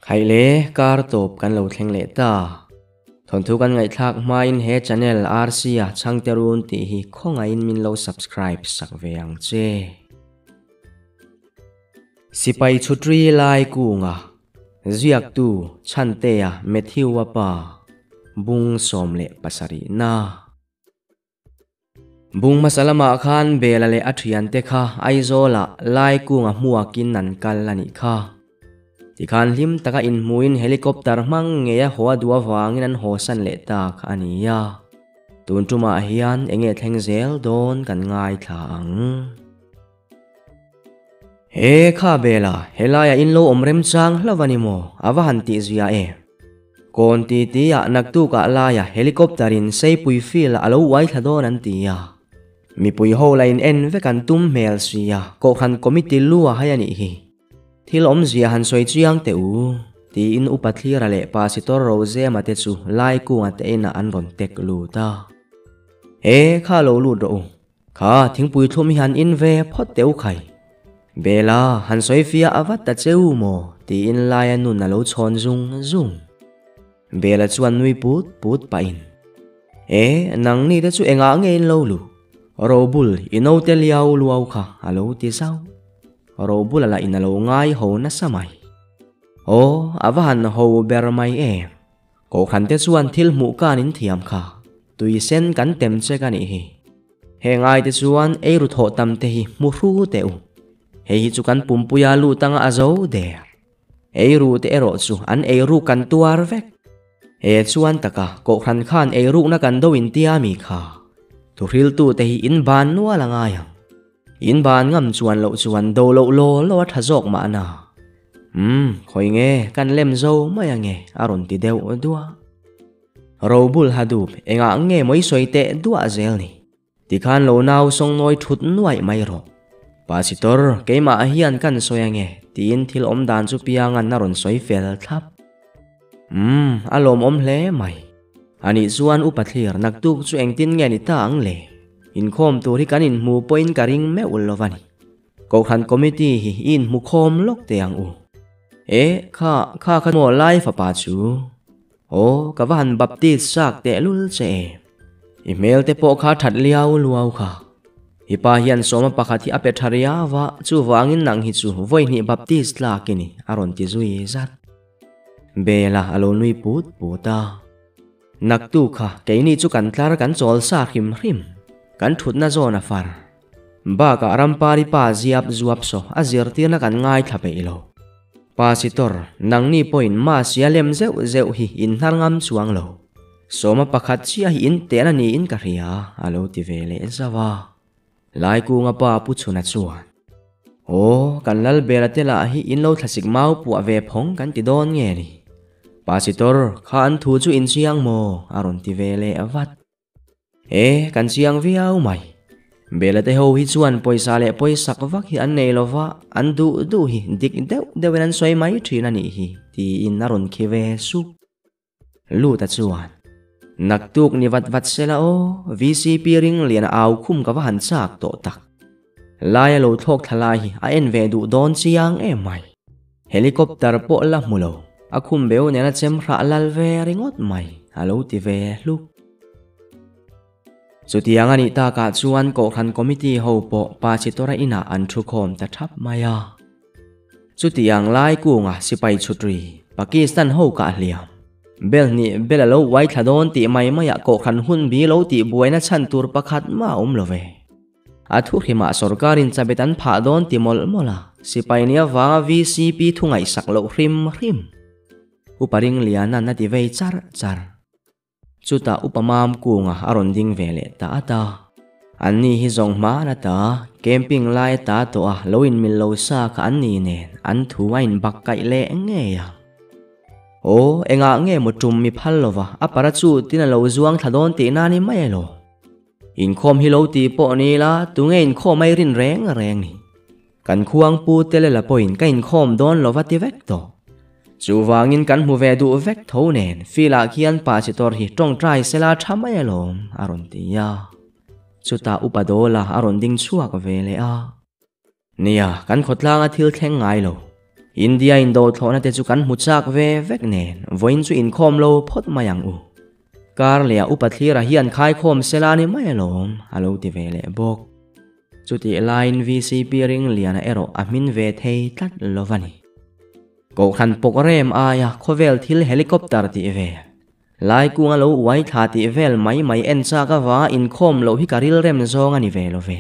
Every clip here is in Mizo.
Khaile kar tawp kan lo thleng leh ta. Thawnthu kan ngaihthlak hmain he channel RC-a chhangte run tih hi khawngaihin min lo subscribe sak ve ang che. Sipai chhutri lai kunga ziaktu Chhantea Matthew-a pa bung 17 na. Bung hmasa lamah khan Bela leh a thiante kha Aizawlah Laikunga hmuakin an kal a nih kha. Tikhan hlim taka inhmuin helicopter hmang ngei a haw a duh avangin an hawsan leh ta kha a ni a. Tun tumah hian enge thleng zel dawn kan ngaithla ang. He kha Bela, helaiah in lo awm remchang hlauh a ni maw? A va han tih zia em? Kawn ti ti ah naktukah laia helicopter in Seipui field ah a lo uai thla dawn an ti a. Mipui ho la in en vek an tum hmel si a, Kohhran committee lu a hai a nih hi. Thil awmzia han sawi chiang teh u, tiin Upa Thlira leh Pasitor Rozema te chu Laikunga te inah an rawn tek lut a. E, kha lo lut rawh u. Kha thingpui thlum hi han in ve phawt teh u khai. Bela, han sawi fiah a vat ta che u maw? tiin Laia nun a lo chhawn zung zung. Bela chuan nui put put pahin, E, nangni te chu engah nge in lo luh? Robul, i naute liau luau kha a lo ti zauh. Robula lah in a lo ngai ho nasa mai. Aw, a va han ho ber mai em! Kohhran te chuan thil hmuh kan in thiam kha, tui sen kan tem che ka nih hi. Heng ai te chuan ei ru thawh tam te hi hmu hru teh u. Hei hi chu kan pumpuia lut anga a zo der. Ei ru te erawh chu an ei ruk kan tuar vek. He chuan taka kohhran khan ei rukna kan do in tia mi kha. Thuhriltu te hi in ban nual a ngai ang. In ban ngam chuan loh chuan do loh law law a tha zawk mahna. Umm, khawi nge kan lem zo mai ange a rawn ti deuh duah. Robul Hadup engah nge mawi sawi teh duah zel ni? Tikhan lo nau sawngnawi thut nuaih mai rawh. Pasitor, keimah hian kan sawi ange tiin thil awm dan chu piangan a rawn sawi fel thlap. Umm, a lawmawm hle mai. Anih chuan Upa Thlir naktuk chu engtin nge ni ta ang le? Inkhawm tur hi kan inhmu pawhin ka ring meuh lo va ni. Kohhran Committee hi i inhmu khawm lawk teh ang u. E, kha, kha kha maw lai fapa chu? Aw, ka va han Baptist chak tehlul che e. I hmel te pawh kha that liau luau kha. I pa hian sawma pakhat hi a pe tha riau a, chuvangin nang hi chu vawi hnih Baptist tlak i ni, a rawn ti zui zat. Bela a lo nui put put a. Naktu kha keini chu kan tlar kan chawl sa hrim hrim. Kan thutna zawn a far. Bakah rampari pa ziap zuap saw a zirtirna kan ngaithla peih lo. Pasitor, nangni pawhin masia lem zeuh zeuh hi in hnar ngam chuang lo. Sawma pakhat chiah hi in tehna niin ka hria, a lo ti ve leh zauh a. Laikunga pa Pu Chhuna chuan, Aw, kan Lalbela te lah hi in lo thlasik mau puah ve phawng kan ti dawn nge ni? Pasitor, kha an thu chu in chiang maw? a rawn ti ve leh vat. E, kan chiang viau mai. Bela te ho hi chuan pawisa leh pawisak vak hi an nei lo va, an duh duh hi dik deuh deuhin an sawi mai thin a nih hi, tiin a rawn khi ve sup. Luta chuan, Naktuk ni vat vat sela aw, vcp ring lian a au khum ka va han chak tawh tak. Laia lo thlawk thla lai hi a en ve duh dawn chiang em mai. Helicopter pawh la hmu lo, a khum beu nena chem hrah lal ve ringawt mai, a lo ti ve hluk. Chutiang a nih takah chuan Kohhran Committee ho pawh Pa Chitora inah an thu khawm ta thap mai a. Chutiang lai kunga sipai chhutri Pakistan ho kah hliam. Bel hnih bel a lo uai thla dawn tih mai maiah Kohhran hun bi lo tih buaina chhan tur pakhat mah a awm lo ve. A thu hrimah sorkarin chabet an phah dawn ti mawlh mawlh a, sipai nia vanga VCP thu ngaihsak loh hrim hrim. Upa Ringliana'n a ti vei char char. Chutah Upa Mam Kunga a rawn ding ve leh ta at a. Anni hi zawng hman ata camping lai ata tawh a lo inmil lo sa kha an ni nen an thu a inbak kaih leh ngei ang. Aw, engah nge maw tum mi phal lova a parachute in a lo zuang thla dawn tih na ni mai elaw? Inkhawm hi lo ti pawh ni ila tunge inkhawm a i rin reng reng ni? Kan khuang pu te lela pawhin ka inkhawm dawn lova ti vek tawh. Chuvangin kan hmu ve duh vek tho nen filah khian pa Chitor hi tawngtai sela tha mai alawm a rawn ti a. Chutah Upa Dawla a rawn ding chhuak ve leh a. Nia, kan khawtlanga thil thleng ngai lo. India indo thlawhna te chu kan hmu chak ve vek nen vawiin chu inkhawm lo phawt mai ang u. Kar leh ah upa thlira hian khaikhawm sela ni mai alawm a lo ti ve leh bawk. Chutih laiin VCP Ringliana erawh a hmin ve thei tlat lo va ni. Kohhran pawk rem aia khawvel thil helicopter tih vel, Laikunga lo uai thla tih vel mai mai en chak avanga inkhawm loh hi ka rilrem zawng a ni ve lo ve.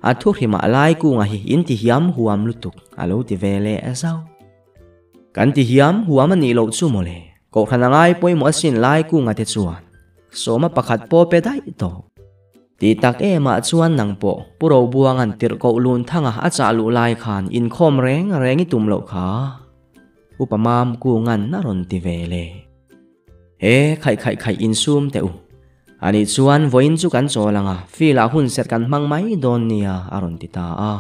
A thu hrimah Laikunga hi in ti hiam huam lutuk a lo ti ve leh zauh. Kan ti hiam huam a nih loh chu mawle, Kohhran a ngai pawimawh asin Laikunga te chuan sawma pakhat pawh pe daih tawh. Ti tak emah chuan nang pawh Pu Robuanga'n tirhkoh lun thanga a chah luh lai khan inkhawm reng reng i tum loh kha. Upa Mam Kunga'n a rawn ti ve le. E, khaih khaih khaih insum teh u. Anih chuan vawiin chu kan chawl ang a, field ah hun serh kan hmang mai dawn nia a rawn ti ta a.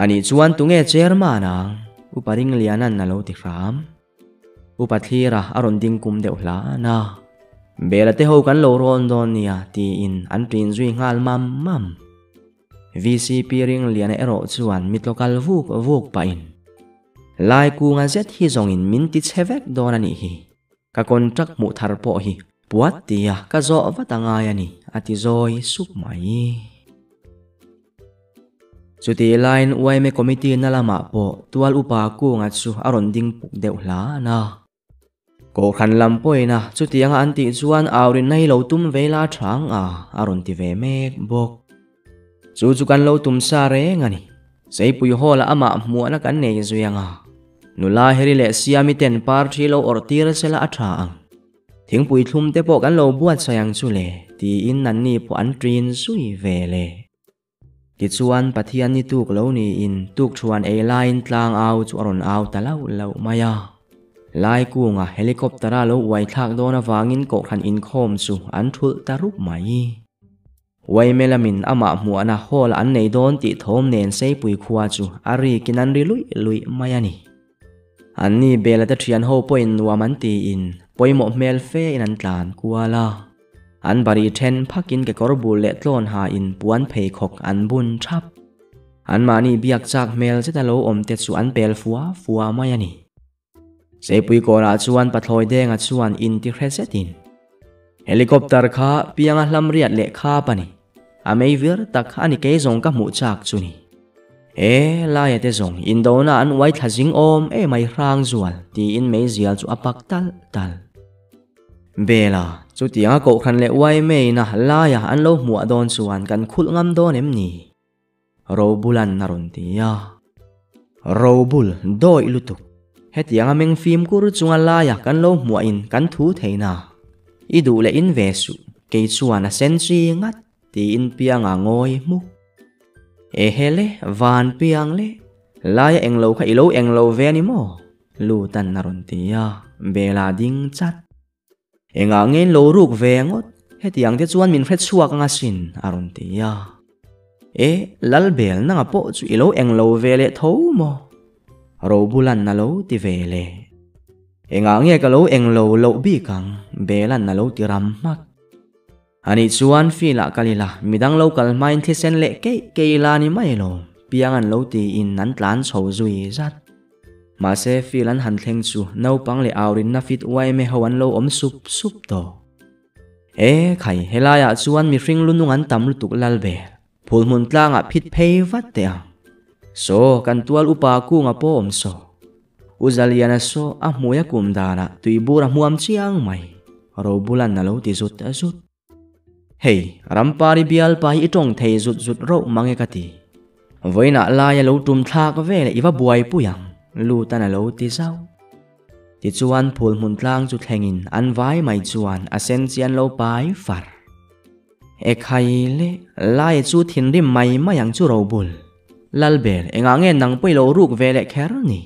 Anih chuan tunge chairman ang? Upa Ringliana'n a lo ti hram. Upa Thlira a rawn ding kum deuh hlan a, Bela te ho kan lo rawn dawn nia tiin an ṭin zui nghal mam mam. VCP Ringliana erawh chuan mitlo kal vuk vuk pahin, Laikunga zet hi zawngin min ti chhe vek dawn a nih hi, ka contract hmuh thar pawh hi puat tia ka zawh vat a ngai a ni a ti zawi sup mai. Chutih laiin yma Committee na lamah pawh tual upa Kunga chu a rawn ding puk deuh hlan a. Kohhran lam pawhin a chutianga an tih chuan aurinna hi lo tum ve la thang a, a rawn ti ve mek bawk. Chu chu kan lo tum sa reng a ni. Seipui Hall-ah amah hmuahna kan nei zui ang a. Nula Heri leh Siami ten parthi lo awrh tir sela a tha ang. Thingpui thlum te pawh kan lo buatsaih ang chu le, tiin anni pawh an ṭin zui ve le. Tichuan, Pathian ni tuk lo niin tukṭhuan ei laiin tlang au chu a rawn au ta lauh lauh mai a. Laikunga helicopter-a lo uai thlak dawn avangin kohhran inkhawm chu an ṭhulh ta rup mai. Uaime lamin amah hmuahna hall an nei dawn tih thawm nen Seipui khua chu a rikin an ri luih luih mai a ni. Anni Bela te ṭhian ho pawhin nuam an tiin pawimawh hmel fe in an tlan kual a. An bari ṭhen phakin kekawr bul leh tlawn ha in puan pheikhawk an bun ṭhap. Anmahni biak chak hmel zeta lo awm te chu an pel fua fua mai a ni. Seipui kawrah chuan Pathlawi Denga chuan inti hre zetin, Helicopter kha pianga hlam riat leh khap a ni. A mei vir tak a ni kei zawng ka hmuh chak chu ni. E, laia te zawng indona an uai thla zing awm emai hrang zual tiin meizial chu a pak tal tal. Bela, chutianga kohhran leh uai meina laia an lo hmuah dawn chuan kan khulh ngam dawn em ni? Robulan a rawn ti a. Robul, dawih lutuk. Hetianga meng fimkur chunga laia kan lo hmuahin kan thu theina. I duh leh in ve suh, kei chuan a sen chi ngat, tiin pianga ngawi hmuk. Ehe le, van piang le, laia englo kha i lo englo ve a ni maw? Lutan a rawn ti a, Bela ding chat. Engah nge in lo ruk ve ngawt? Hetiang te chuan min hre chhuak ang asin, a rawn ti a. E, Lalbel nanga pawh chu i lo eng lo ve leh tho maw? Robulan a lo ti ve le. Engah nge ka lo eng lo loh bik ang? Belan a lo ti ram hmak. Anih chuan field ah kal ila, midang lo kal hmain thisen leh keih keih ila ni mai lo, piang an lo tiin an tlan chho zui zat. Mahse field an han thleng chu naupang leh aurinna fit uaime ho an lo awm sup sup tawh. E khai, helaiah chuan mihring lunung an tam lutuk lal ber, phul hmun tlangah phit phei vat teh ang. Saw, kan tual upa kunga pawh awm saw. U Zaliana saw a hmui a kum danah tuibur a hmuam chiang mai, Robulan a lo ti zut zut. Hei, Rampari bialpa hi i tawng thei zut zut rauh mang e ka ti. Vawiinah lai a lo tum thlak vel i va buaipui ang, Lutan a lo ti zauh. Tichuan phul hmun tlang chu thlengin an vai mai chuan a sen chi an lo pai far. E khai le, lai chu thinrim mai mai ang chu Robul. Lalbel, engah nge nang pawh i lo ruk ve leh kher ni?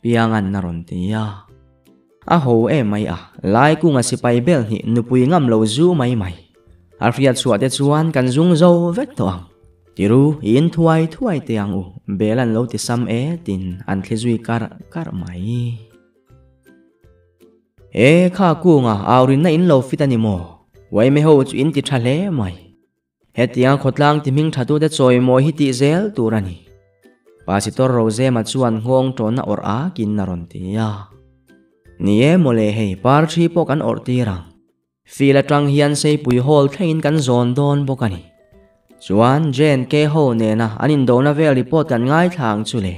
Piangan a rawn ti a. A ho em mai a, Laikunga sipai bel hnih nupui ngam lo zu mai mai. A hriat chhuah te chuan kan zung zo vek tawh ang. Tiru, i in thuai thuai teh ang u, bel an lo ti sam e tin an thli zui karh karh mai. E, kha kunga aurinna in lo fit a ni maw? Uaime ho chu in ti tha hle mai. Hetianga khawtlang ti hming thatute chawimawi hi tih zel tur a ni. Pasitor Rozema chuan nghawng tawnna awrh akin a rawn ti a. Ni e mawle hei par thi pawh kan awrh tir ang. Field atang hian Seipui Hall thlengin kan zawn dawn bawk a ni. Chuan JNK ho nena an indona vel report kan ngaithla ang chu le.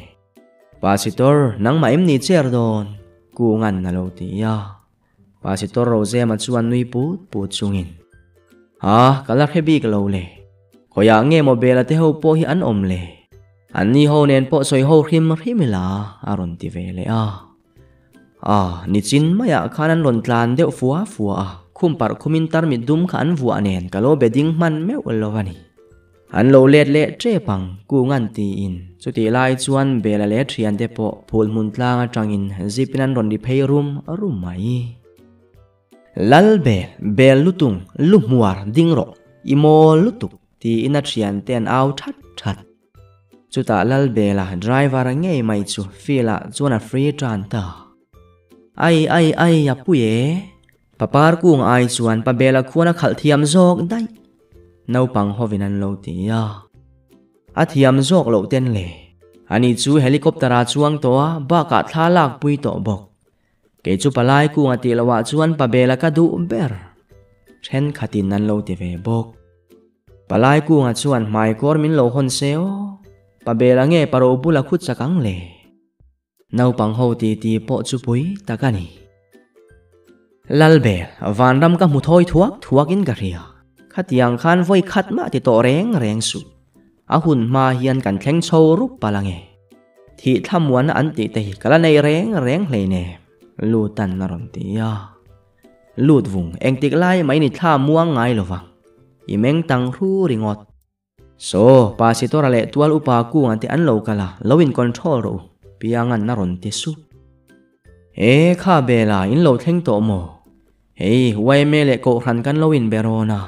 Pasitor, nangmah em ni chair dawn? Kungan a lo ti a. Pasitor Rozema chuan nui put put chungin, Ha, ka la hre bik lo le. Khawiah nge maw Bela te ho pawh hi an awm le? An ni ho nen pawh sawi ho hrim hrim ila a rawn ti ve leh a. A, nichin maiah khan an rawn tlan deuh fua fua a, khum parh khumin tarmit dum kha an vuah nen ka lo be ding hman meuh lo a ni. An lo let leh tep ang, Kungan tiin. Chutih lai chuan Bela leh thiante pawh phul hmun tlang atangin zip in an rawn ri phei rum rum mai. Lal bel, bel lutung, lu hmuar ding rawh, i mawl lutuk, tiin a thiante an au that that. Chutah Lal Bela driver ngei mai chu field ah chuan a free tan ta. Ai ai ai a pui e! Papar kung ai chuan pa Bela khuan a khalh thiam zawk daih. Naupang hovin an lo ti a. A thiam zawk loh ten le. Ani chu helicopter ah chuang tawh a, bakah thla lak pui tawh bawk. Kei chu palai kung a tih loh ah chuan pa Bela ka duh ber. Thenkhatin an lo ti ve bawk. Palai kunga chuan hmaikawr min lo hawn se aw, pa bela nge pa ro bula khut chak ang le? Naupang ho titi pawh chu pui tak a ni. Lalbel, vanram ka hmu thawi thuak thuak in ka hria. Khatiang khan vawi khat mah ti tawh reng reng suh. A hun hma hian kan thleng chho rup palh ange. Thih thlamuanna an tih te hi ka la nei reng reng hleinem, Lutan a rawn ti a. Lut vung, engtik lai mai ni thla muang ngai lo vang. I meng tang hru ringawt. Saw, Pasitora leh tual upa kunga te an lo kal a, lo in control rawh u, Piangan a rawn ti sup. E, kha Bela, in lo thleng tawh maw? Hei, yma leh Kohhran kan lo in be rawn a.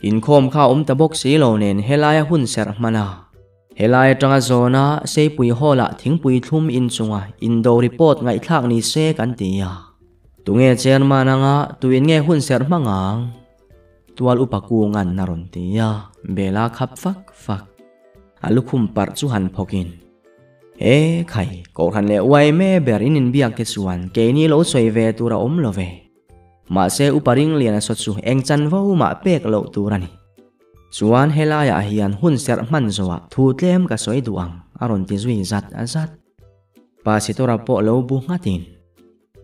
Inkhawm kha awm ta bawk si lo nen helaia hun serh hman a. Helai atanga zawna Seipui Hall-ah thingpui thlum inchunga indo report ngaihthlak ni se kan ti a. Tunge chairman anga tuin nge hun serh hma ngang? Tual upa Kungan a rawn ti a, Bela khap fak fak. A lukhum parh chu han phawkin, He khai, Kohhran leh uaime ber in inbiak te chuan keini lo sawi ve tur a awm lo ve. Mahse upa Ringliana saw chu eng chanvo mah pek loh tur a ni. Chuan helaiah hian hun serh hman zawhah thu tlem ka sawi duh ang, a rawn ti zui zat zat. Pasitora pawh lo bu nghatin,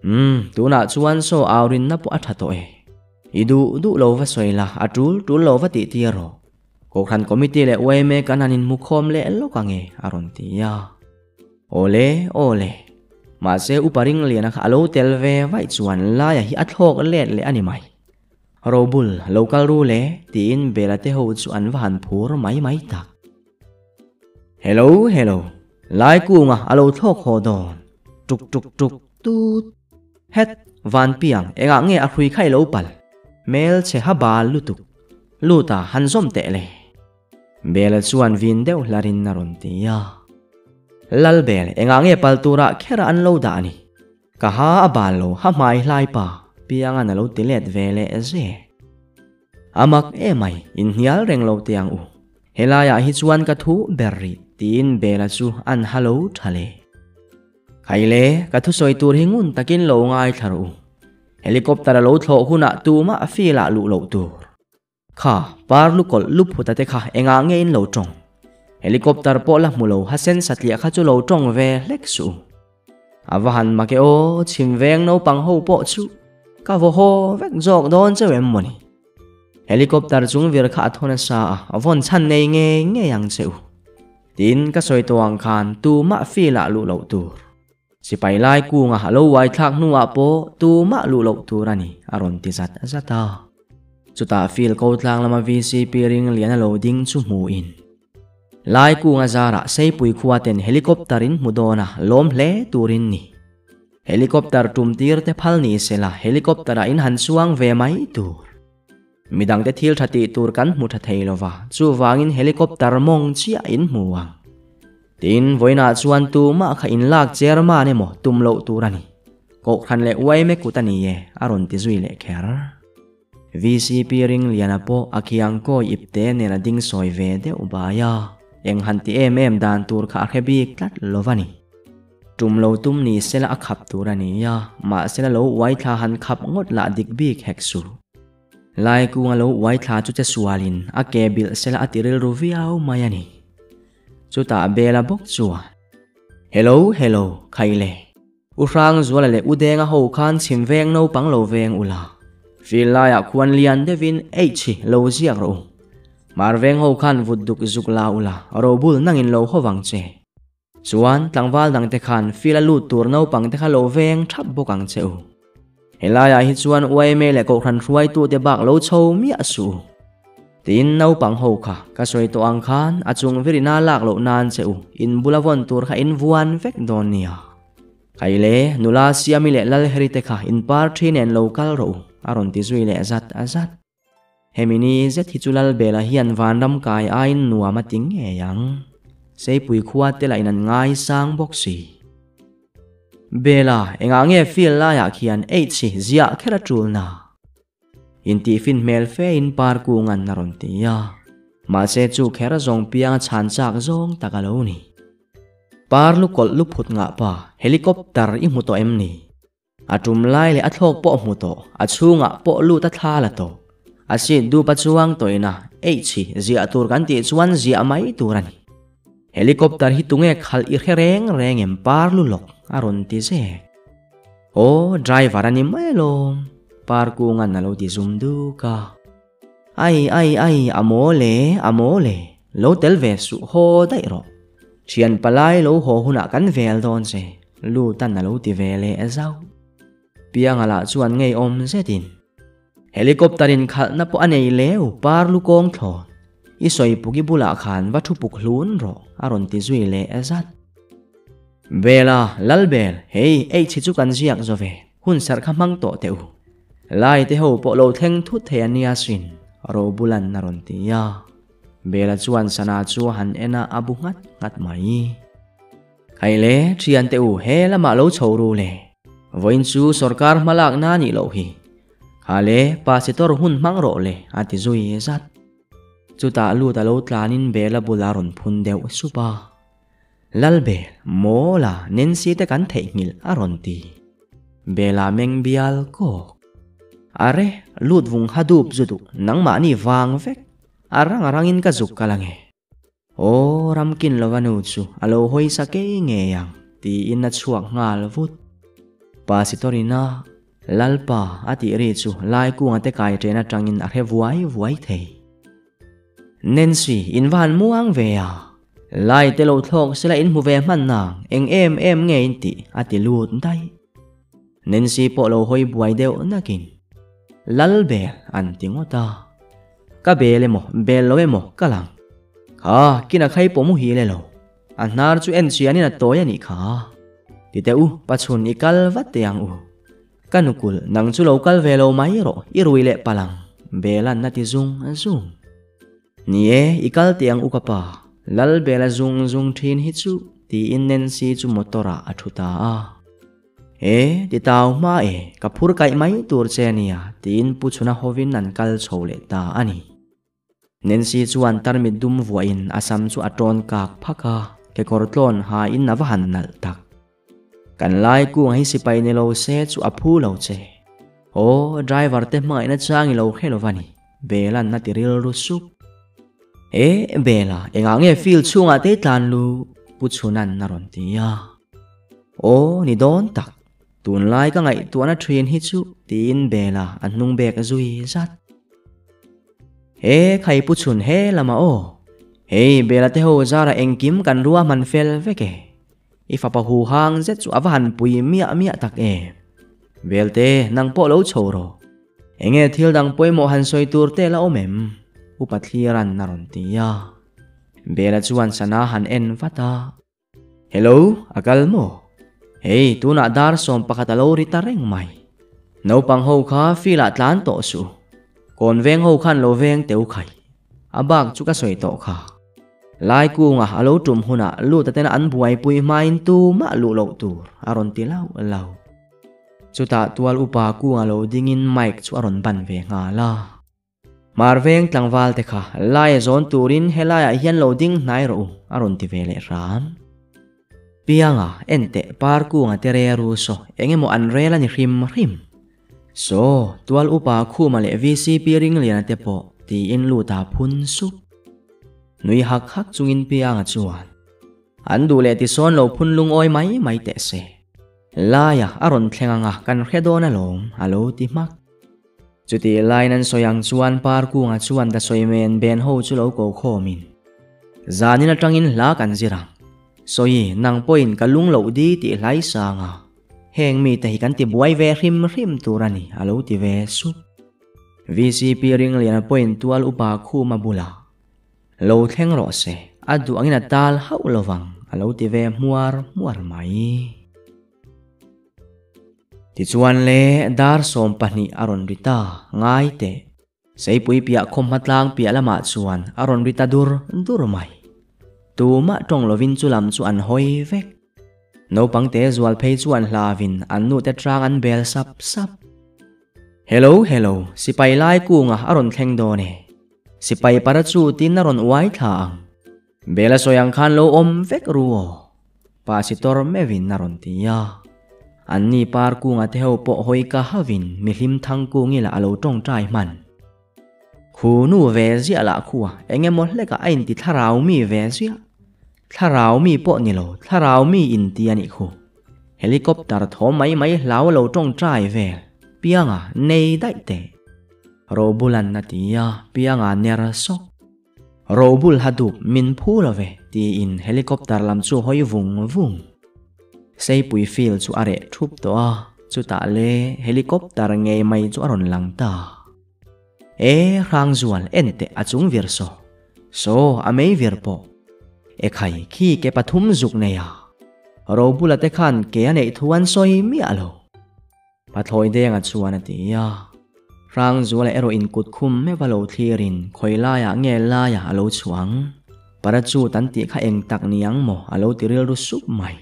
Umm, tunah chuan saw aurinna pawh a tha tawh e. I duh duh lo va sawi la, a tul tul lo va tih tir rawh. Kohhran committee leh yma kan han inhmu khawm leh lawk ang e, a rawn ti a. Awle, awle. Mahse Upa Ringliana kha a lo tel ve vaih chuan laia hi a thlawk let leh a ni mai. Robul, lo kal ru le, tiin Bela te ho chu an va han phur mai mai tak. Hello, hello, lai kunga a lo thlawk haw dawn. Tuk tuk tuk tut. Het, Vanpiang, engah nge a hrui kha i lo pal? Hmel chhe ha bal lutuk. Lut a, han zawm teh le. Bela chuan vin deuh hlarin a rawn ti a. Lalbel, engah nge pal turah kher a an lo dah ni? Ka ha a bal lo, ha hmai hlai pa, Piangan a lo ti let ve leh ze. A mak emai, inhnial reng lo teh ang u. Helaiah hi chuan ka thu ber rih, tiin Bela chu an ha lo tha le. Khaile, ka thusawi tur hi ngun takin lo ngaithla rawh u. Helicopter a lo thlawh hunah tumah field ah luh loh tur. Kha, par lu kawlh lu phuta te kha engah nge in lo tawng? Helicopter pawh la hmu lo ha sen satliah kha chu lo tawng ve hlek suh u. A va han mak e aw, chhim veng naupang ho pawh chu ka vaw haw vek zawk dawn cheu em mawni? Helicopter chung vir kha a thaw nasa a, a vawn chhan nei ngei ngei ang che u. Tin, ka sawi tawh ang khan tumah feel ah luh loh tur. Sipai lai kunga a lo uai thlak hnuah pawh tumah luh loh tur a ni, a rawn ti zat zat a. Chutah field ko tlang lama VCP ring lian a lo ding chu hmuhin Lai kunga zarah Seipui khua ten helicopter in hmu dawn a, lawm hle turin ni. Helicopter tum tir te phal ni sela helicopter ah in han chuang ve mai tur. Midangte thil tha tih tur kan hmu tha thei lova, chuvangin helicopter mawng chiah in hmu ang. Tin, vawiinah chuan tumah kha inlak chairman emaw tum loh tur a ni. Kohhran leh yma kut a ni e, a rawn ti zui leh kher. VCP Ringliana pawh a khiang kawi ipte nen a ding sawi ve deuh bai a. Eng han ti em em dan tur kha a hre bik tlat lo va ni. Tum lo tum ni sela a khap tur a ni a, mahsela lo uai thla han khap ngawt lah dik bik hek suh. Laikunga lo uai thla chu che sualin a ke bilh sela a ti rilru viau mai a ni. Chutah Bela bawk chuan, Hello, hello, Khaile. U Hrangzuala leh U Denga ho khan chhim veng naupang lo veng ula, fil laiah khuan lian deuhin H hi lo ziak rawh u. Hmar veng ho khan vut duk zuk la ula, robul nangin lo haw vang che. Chuan tlangval dangte khan fil a lut tur naupang te kha lo veng thap bawk ang che u. Helaiah hi chuan yma leh Kohhran hruaitute bak lo chho miah suh u. Tin, naupang ho kha ka sawi tawh ang khan a chung virina lak loh nan che u in bula vawn tur kha in vuan vek dawn nia. Khaile, nula Siami leh Lalheri te kha in par thi nen lo kal rawh u, a rawn ti zui leh zat zat. Hemi ni zet hi chu Lalbela hian vanram kai aiin nuam a ti ngei ang. Seipui khua te lah in an ngaisang bawk si. Bela, engah nge field laiah khian H hi ziah kher a tul na? Intihfin hmel fe in par kung an a rawn ti a. Mahse chu kher zawng piang a chhan chak zawng tak a lo ni. Par lu kawlh lu phut ngah pa, helicopter i hmu tawh em ni? A tum lai leh a thlawk pawh hmu tawh, a chhungah pawh lut a thla la tawh. A seat dup a chuang tawhin a, H hi ziah tur kan tih chuan ziah mai tur a ni. Helicopter hi tunge khalh i hre reng reng em par lu lawk a rawn ti zek. Aw, driver a ni mai alawm, par kungan a lo ti zum duk a. Ai ai ai, a mawl e, a mawl e, lo tel ve suh haw daih rawh. Thian palai lo haw hunah kan vel dawn che, Lutan a lo ti ve leh zauh. Pianga lah chuan ngeiawm zetin, Helicopter in khalhna pawh a nei leu, par lu kawng thlawn. I sawi puk i bulah khan va thu puk hlun rawh, a rawn ti zui leh zat. Bela, Lalbel, hei H hi chu kan ziak zo ve, hun serh kha hmang tawh teh u. Lai te ho pawh lo thleng thut thei a nia sin, Robulan a rawn ti a. Bela chuan sana chu a han en a, a bu nghat nghat mai. Khaile, thiante u, he lamah lo chho ru le. Vawiin chu sorkar hmalakna a nih loh hi. Khale, pasitor hun hmang rawh le, a ti zui zat. Chutah lut a lo tlanin Bela bulah a rawn phun deuh sup a. Lalbel, Mawla, Nancy te kan theihnghilh a rawn ti. Bela meng bial kawk. Are, lut vung ha dup zu duh, nangmahni vang vek. A rang a rangin ka zuk kal ange. Aw, ramkin lova nu chu a lo hawi sa kei ngei ang, tiin a chhuak nghal vut. Pasitorina, Lalpa, a tih ri chu Laikunga te kai ṭen aṭangin a hre vuai vuai thei. Nancy, in va han muang ve a. Lai te lo thlawk sela in hmu ve hman nang, eng em em nge in tih, a ti lut daih. Nancy pawh lo hawi buai deuh nakin, Lalbel, an ti ngawt a. Ka bel emaw, bel lo emaw ka lang. Kha, kina khai pawh muhil e lo. A hnar chu en chianin a tawi a nih kha. Ti teh u, pachhun i kal vat teh ang u. Ka nukul, nang chu lo kal ve lo mai rawh, i rui leh palh ang, Bela'n a ti zung zung. Ni e, i kal teh ang u ka pa, Lal Bela zung zung thin hi chu, tiin Nancy chu motor ah a thu ta a. E, ti tau hma e, ka phur kaih mai tur che ania, tiin Pu Chhuna hovin an kal chho leh ta a ni. Nancy chuan tarmit dum vuahin a sam chu a tawn kak phak a, kekawr tlawn hain a va han nalh tak. Kan lai kung hi sipai ni lo se chu a phu lo che. Aw, driver te hmangaihna chang i lo hre lo va ni, Bela'n a ti rilru sup. E, Bela, engah nge field chhungah te tlan lu? Pu Chhuna'n a rawn ti a. Aw, ni dawn tak. Tunlai ka ngaihtuahna thin hi chu tiin Bela a hnung bek zui zat. He khai pu chhun he lama aw. Hei Bela te ho zara engkim kan ruahman fel vek e. I fapa hu hang zet chu a va han pui miah miah tak e. Belte, nang pawh lo chho rawh. Enge thil dang pawimawh han sawi tur te la awm em? Upa Thliran a rawn ti a. Bela chuan sana han en vat a. Hello, a kal maw? Hei, tunah dar 11 a lo ri ta reng mai. Naupang ho kha field ah tlan tawh suh. Kawn veng ho khan lo veng teu khai. A bak chu ka sawi tawh kha. Lai kunga a lo tum hunah lut atena an buaipui hmain tumah luh loh tur a rawn ti lauh lauh. Chutah tual upa kunga lo dingin mic chu a rawn ban ve nghal a. Hmarveng tlangval te kha laia zawn turin helaiah hian lo ding hnai rawh u, a rawn ti ve leh hram. Pianga, enteh par kunga te re ru saw, eng emaw an rel a ni hrim hrim. Saw, tual upa Khuma leh VCP Ringliana te pawh tiin lut a phun sup. Nui hak hak chungin Pianga chuan, An duh leh tisawn lo phun lungawi mai mai teh se. Laia a rawn thleng anga kan hre dawn alawm, a lo ti hmak. Chutih laiin an sawi ang chuan Parkunga chuan Dasawi men ben ho chu lo ko khawmin, Zanin atangin hla kan zir ang. Sawi, nang pawhin ka lung loh di tih hlai sang a, heng mite hi kan ti buai ve hrim hrim tur a ni, a lo ti ve sup. VCP Ringliana pawhin tual upa khuma bulah, Lo thleng rawh se, a duh angin a tal hauh lovang, a lo ti ve hmuar hmuar mai. Tichuan le, dar 12 a rawn ri ta, ngai teh. Seipui piah khawmhma tlang piah lamah chuan a rawn ri ta dur dur mai. Tumah tawng lovin chu lam chu an hawi vek. Naupang te zual phei chuan hlavin an nute ṭang an bel sap sap. Hello, hello, sipai lai kunga a rawn thleng dawn e. Sipai parachute in a rawn uai thla ang. Bela sawi ang khan lo awm vek ru aw. Pasitor meuhin a rawn ti a. Anni par kunga te ho pawh hawi ka havin mi hlim thang kungila a lo tawngtai hman. Khu nu ve ziah lah khua eng emaw hlekah a inti thlarau mi ve ziah. Thlarau mi pawh ni lo, thlarau mi inti a nih khu. Helicopter thaw mai mai hlau a lo tawngtai vel. Pianga nei daih teh. Robulan a ti a, Pianga ner sawk. Robul ha dup min phu lo ve, tiin helicopter lam chu hawi vung vung. Seipui field chu a reh thup tawh a, chutah le helicopter ngei mai chu a rawn lang ta. E, Hrangzual, en teh a chung vir saw. Saw, a mei vir pawh. E khai, khi ke pathum zuk nei a. Robula te khan ke a neih thu an sawi miah lo. Pathlawi denga chuan a ti a. Hrangzuala erawh in kut khum meuh a lo thlirin khawi laiah nge laiah a lo chhuang. Parachute an tih kha eng tak ni ang maw a lo ti rilru sup mai.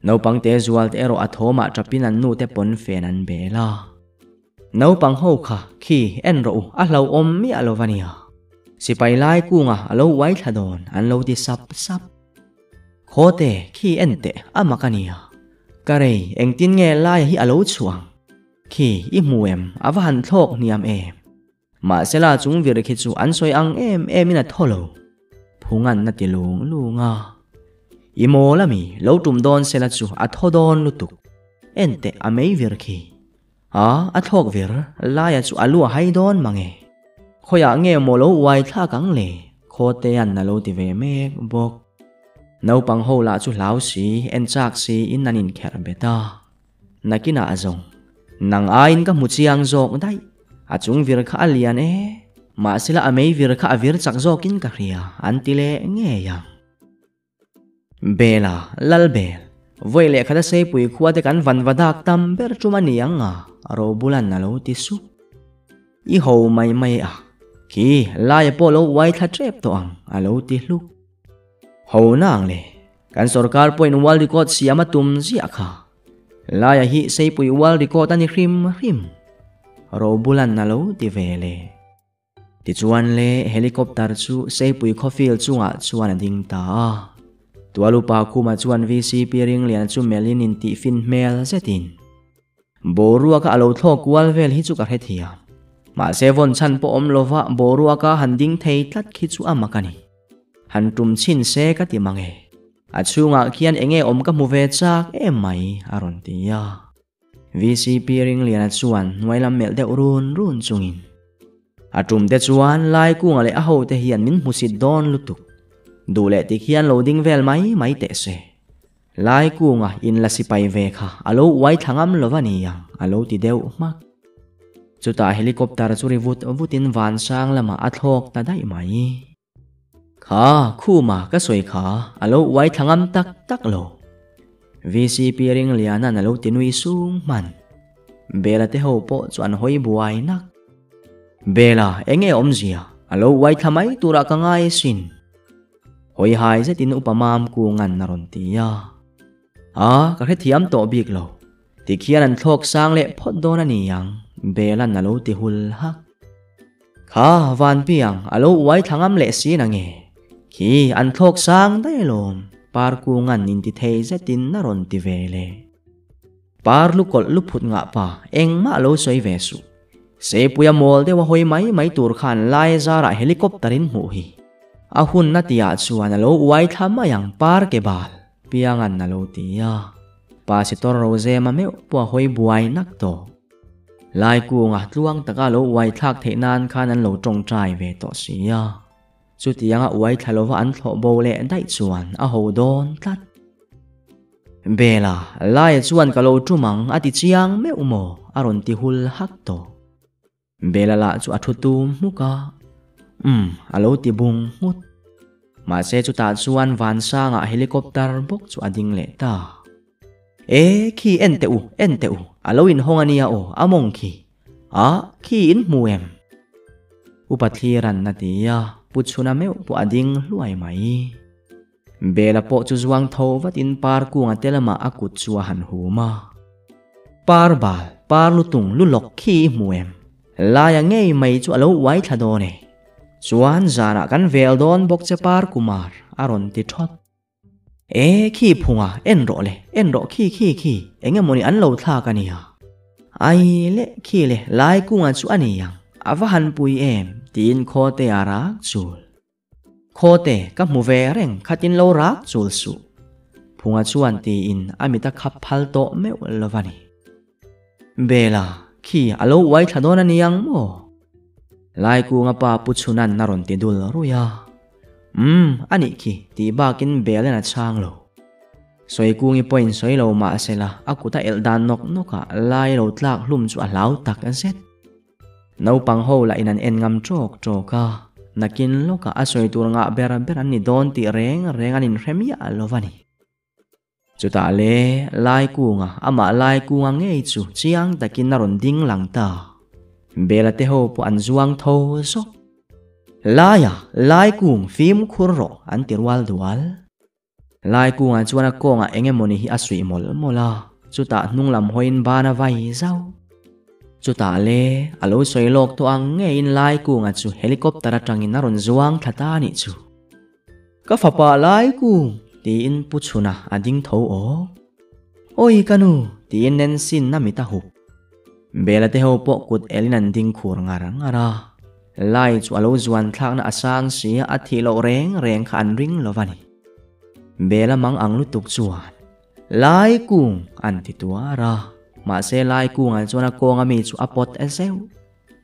Naupang te zual te erawh a thawmah tapin an nu te pawn fen an bel a. Naupang ho kha khi en rawh u a hlauhawm miah lo va nia. Sipai lai kunga a lo uai thla dawn an lo ti sap sap. Khawte, khi en teh, a mak a nia. Ka rei, engtin nge laia hi a lo chhuah ang? Khi, i hmu em? A va han thlawk hniam em? Mahsela chung vir khi chu an sawi ang em em in a thaw lo. Phungan a ti lung lung a. I mawl a mi, lo tum dawn sela chu a thaw dawn lutuk. En teh, a mei vir khi. A, a thlawk vir, laia chu a lu a hai dawn mang e. Khawiah nge maw lo uai thlak ang le? Khawtea'n a lo ti ve mek bawk. Naupang ho lah chu hlau si, en chak si in an inkherh bet a. Nakinah a zawng. Nang aiin ka hmu chiang zawk daih. A chung vir kha a lian e. Mahsela a mei vir kha a vir chak zawkin ka hria, an ti leh ngei ang. Bela, Lalbel, vawi leh khat a seipui khua te kan van va dak tam ber tum a ni ang a, Robulan a lo ti sup. I ho mai mai a, khi laia pawh lo uai thla tep tawh ang, a lo ti hluk. Ho na ang le, kan sorkar pawhin world record siam a tum ziah kha. Laia hi seipui world record a ni hrim hrim, Robulan a lo ti ve le. Tichuan le, helicopter chu Seipui khawfield chungah chuan a ding ta a. Tualupa khumah chuan VCP Ringliana chu melhin intihfin hmel zetin, Boruaka a lo thlawk kual vel hi chu ka hrethiam. Mahse vawn chhan pawh awm lova boruaka han ding thei tlat khi chu a mak a ni. Han tum chhin se ka ti mang e. A chhungah khian enge awm ka hmu ve chak em mai, a rawn ti a. VCP Ringliana chuan hnuai lam melh deuh run run chungin, A tum te chuan Laikunga leh a hote hian min hmusit dawn lutuk. Duh leh tik hian lo ding vel mai mai teh se. Laikunga in la sipai ve kha a lo uai thla ngam lo va ni ang, a lo ti deuh hmak. Chutah helicopter chu ri vut vutin vansang lamah a thlawk ta daih mai. Kha, khuma ka sawi kha a lo uai thla ngam tak tak lo. VCP Ringliana'n a lo ti nui sung hman. Bela te ho pawh chu an hawi buai nak. Bela, eng nge awmzia? A lo uai thla mai turah ka ngai asin. Hawi hai zetin Upa Mam Kunga'n a rawn ti a. A, ka hrethiam tawh bik lo. Tikhian an thlawk sang leh phawt dawn a ni ang, Bela'n a lo ti hul hak. Kha Vanpiang a lo uai thla ngam leh si na nge? Khi an thlawk sang daih alawm, Parkunga'n intithei zetin a rawn ti ve le. Par lu kawlh lu phut ngah pa engmah lo sawi ve suh. Seipuia mawl deuha hawi mai mai tur khan lai zarah helicopter in hmuh hi. A hun a tihah chuan a lo uai thla mai ang par ke bal, Pianga'n a lo ti a. Pasitor Rozema meuh pawh a hawi buai nak tawh. Lai kunga tluang taka lo uai thlak theih nan khan an lo tawngtai ve tawh si a. Chutianga uai thla lova an thlawh bo leh daih chuan a ho dawn tlat. Bela, Laia chuan ka lo tum ang a ti chiang meuh maw? a rawn ti hul hak tawh. Bela lah chu a thu tum hmuk a, Umm, a lo ti bung nghut. Mahse chutah chuan Vansanga helicopter bawk chu a ding leh ta. E, khi en teh u, en teh u, a lo inhawng a nia aw, a mawng khi. A, khi in hmu em? Upa Thliran a ti a, Pu Chhuna meuh pawh a ding hluai mai. Bela pawh chu zuang tho vatin par kunga te lamah a kut chu a han hum a. Par bal, par lutung lu lawk khi i hmu em? Laia ngei mai chu a lo uai thla dawn e. Chuan zanah kan vel dawn bawk che par kumar a rawn ti thawt. E khi phunga, en rawh le, en rawh khi khi khi, eng emawni an lo thlak a nia. Ai le, khi le, lai kunga chu a ni ang, a va han pui em, tiin khawte a rak chul. Khawte, ka hmu ve reng, khatin lo rak chul suh. Phunga chuan tiin a mit a khap phal tawh meuh lo va ni. Bela, khi a lo uai thla dawn a ni ang maw? Laikunga pa Pu Chhunan a rawn ti dul ruih a. Umm, a nih khi, tih bakin Bela'n a chhang lo. Sawikungi pawhin sawi lo mah sela, a kut a elh dan nawk nawk a, lai lo tlak hlum chu a hlau tak zet. Naupang ho lah in an en ngam tawk tawk a, nakin lawkah a sawi tur ngah ber ber an ni dawn tih reng reng an inhre miah lo va ni. Chutah le, Laikunga, amah Laikunga ngei chu chiang takin a rawn ding lang ta. Bela te ho pawh an zuang tho zawk. Laia, Laikung fimkhur rawh an ti rual dual. Laikunga chuan a kawngah eng emawni hi a suih mawlh mawlh a, chutah hnung lam hawiin ban a vai zauh. Chutah le, a lo sawi lawk tawh ang ngeiin Laikunga chu helicopter atangin a rawn zuang thla ta a nih chu. Ka fapa lai ku! tiin Pu Chhuna a ding tho aw. Awi ka nu! tiin Nancy-in a mit a hup. Bela te ho pawh kut elin an ding khur ngar ngar a. Lai chu a lo zuan thlakna a sang si a, a thih loh reng reng kha an ring lo va ni. Bela mang ang lutuk chuan, Lai kung! an ti tuar a. Mahse Lai kungah chuan a kawnga mi chu a pawt zeuh.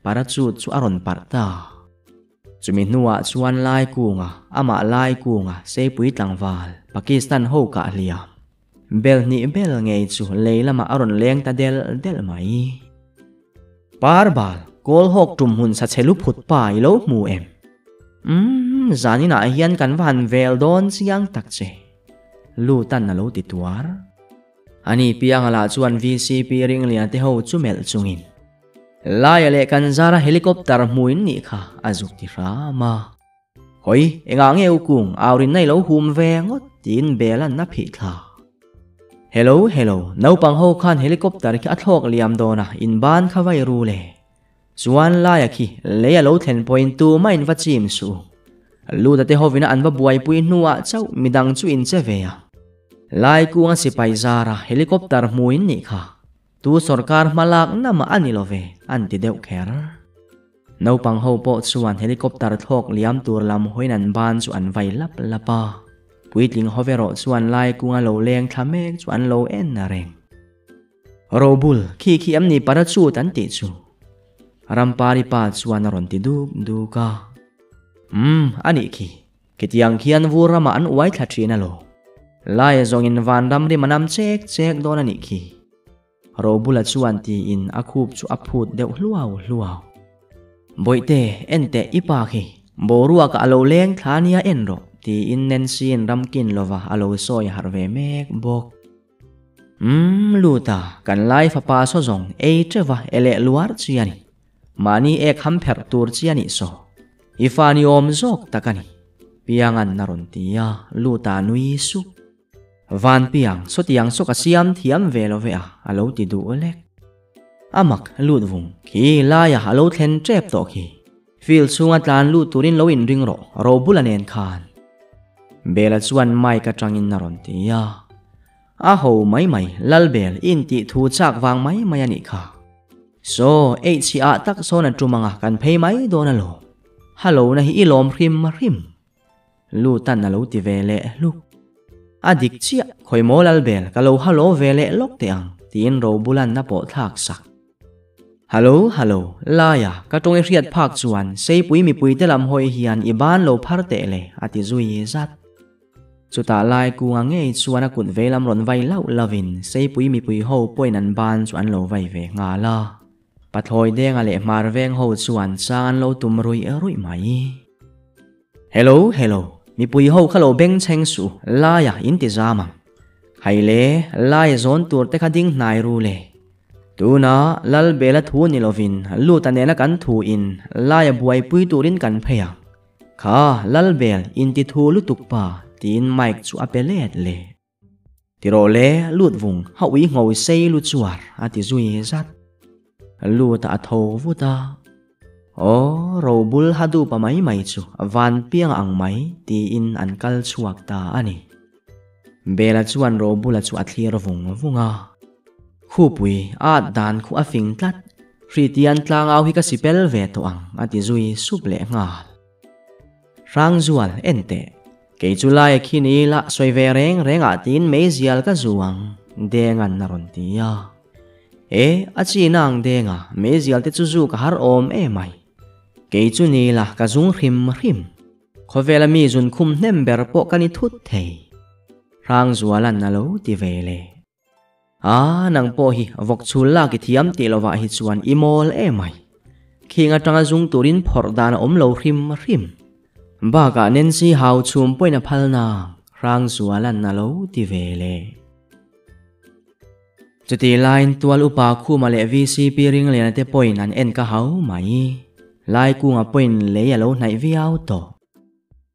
Parachute chu a rawn parh ta. Chumi hnuah chuan Laikunga, amah Laikunga, Seipui tlangval, Pakistan ho kah hliam. Bel hnih bel ngei chu lei lamah a rawn leng ta del del mai. Parbal, Kawlhawk tum hmun sa chhe lu phut pa i lo hmu em? Umm, zaninah hian kan va han vel dawn chiang tak che. Lutan a lo ti tuar. Ani pianga lah chuan VCP ringlian te ho chu melh chungin. Laia leh kan zara helicopter hmuin nih kha a zuk ti hram a. Hawi, engah nge u kung aurin na i lo hum ve ngawt tiin bel an a phih thla. Hello, hello, naupang ho khan helicopter khi a thlawk liam dawn a, in ban kha vai ru le. Chuan Laia khi lei a lo thlen pawhin tumah in va chim suh u. Luta te hovina an va buaipui hnuah chauh midang chu in che ve a. Lai kunga sipai zara helicopter hmuin nih kha. Tu sorkar hma lak na mah a ni lo ve, an ti deuh kher. Naupang ho pawh chuan helicopter thlawk liam tur lam hawiin an ban chu an vai lap lap a. Puitling ho erawh chuan lai kunga lo leng thla mek chu an lo en reng. Robul, khi khi em ni parachute an tih chu? Rampari pa chuan a rawn ti duk duk a. Umm, a nih khi. Khitiang khian vur ramah an uai thla thin alo. Laia zawngin vanram rim a nam chek chek dawn a nih khi. Robula chuan tiin a khup chu a phut deuh hluau hluau. Bawihte, en teh i pa khi, boruakah a lo leng thla nia en rawh, tiin Nancy-in ramkin lova a lo sawi harh ve mek bawk. Umm, Luta, kan lai fapa saw zawng ei teuh a e leh luar chi a ni. Mahni ek ham pherh tur chi a nih saw. I fa ni awm zawk tak a ni. Piangan a rawn ti a, Luta nui sup. Van piang, sawtiang saw ka siam thiam ve lo ve a, a lo ti duh lek. A mak lut vung khi laia a lo thlen tep tawh khi. Field chhunga tlan lut turin lo inring rawh, Robula nen khan. Bela chuan mic atangin a rawn ti a. A ho mai mai, Lalbel i intih thu chak vang mai mai a nih kha. Saw, eih chhi ah tak sawn a tum anga kan phei mai dawn alawm. Hallo na hi i lawm hrim hrim. Lutan a lo ti ve leh hluk. A dik chiah, khawi maw Lalbel, ka lo hallo ve leh lawk teh ang, tiin Robulan a pawh thlak sak. Hallo, hallo, Laia, ka tawng i hriat phak chuan Seipui mipuite lam hawi hian i ban lo phar teh le, a ti zui zat. Chutah lai kunga ngei chuan a kut veilam rawn vai lauh lauhin Seipui mipui ho pawhin an ban chu an lo vai ve nghal a. Pathlawi denga leh hmar veng ho chuan chang an lo tum ruih ruih mai. Hello, hello, mipui ho kha lo beng chheng suh, laia in ti zam ang. Hai le, laia zawn tur te kha ding hnai ru le. Tuna Lalbela thu ni lovin Luta nena kan thu in laia buaipui turin kan phei ang. Kha, Lalbel, in ti thu lutuk pa, tiin mic chu a pe let le. Ti rawh le, lut vung, ha ui ngho sei lu chuar, a ti zui zat. Lut a tho vut a. Aw, robul ha dupa mai mai chu van piang ang mai, tiin an kal chhuak ta a ni. Bela chuan Robula chu a thlir vung vung a. Khupui, a dan khu a fing tlat, Hritian tlangau hi ka sipel ve tawh ang, a ti zui sup leh nghal. Hrangzual, en teh. Kei chu laia khi ni ila sawi ve reng reng ah tiin meizial ka zu ang, Denga'n a rawn ti a. E, a chi na ang Denga, meizial te chu zu ka har awm emai. Kei chu ni ila ka zung hrim hrim. Khawvela mi zun khum hnem ber pawh ka ni thut thei. Hrangzuala'n a lo ti ve le. A, nang pawh hi vawk chhul lak i thiam tih lovah hi chuan i mawl emai. Khing atanga zung turin phawrh dan a awm lo hrim hrim. Bakah Nancy hau chhum pawhin a phal nang, Hrangzuala'n a lo ti ve le. Chutih laiin tual upa Khuma leh VCP Ringliana te pawhin an en ka hau mai. Laikunga pawhin lei a lo hnaih viau tawh.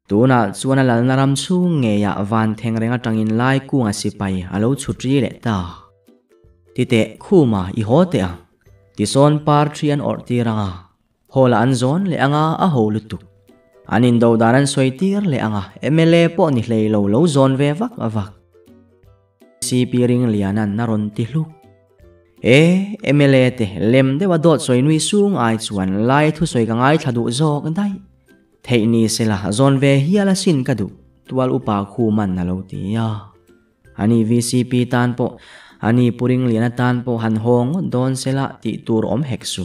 Tunah chuan a lalna ram chhung ngeiah van theng reng atangin lai kunga sipai a lo chhut ri leh ta. Titeh, Khuma, i haw teh ang. Tisawn par thi an awrh tir ang a, hawla an zawn leh ang a, a ho lutuk. An indo dan an sawi tir leh ang a, mla pawh ni hlei lo lo zawn ve vak vak. CP Ringliana'n a rawn ti hluk. E, mla te lem deuha dawt sawi nui sung ai chuan lai thusawi ka ngaithla duh zawk daih. Theih ni sela zawn ve hial asin ka duh, tual upa Khuman a lo ti a. Ani VCP tan pawh, ani Pu Ringliana tan pawh han haw ngawt dawn sela tih tur awm hek su.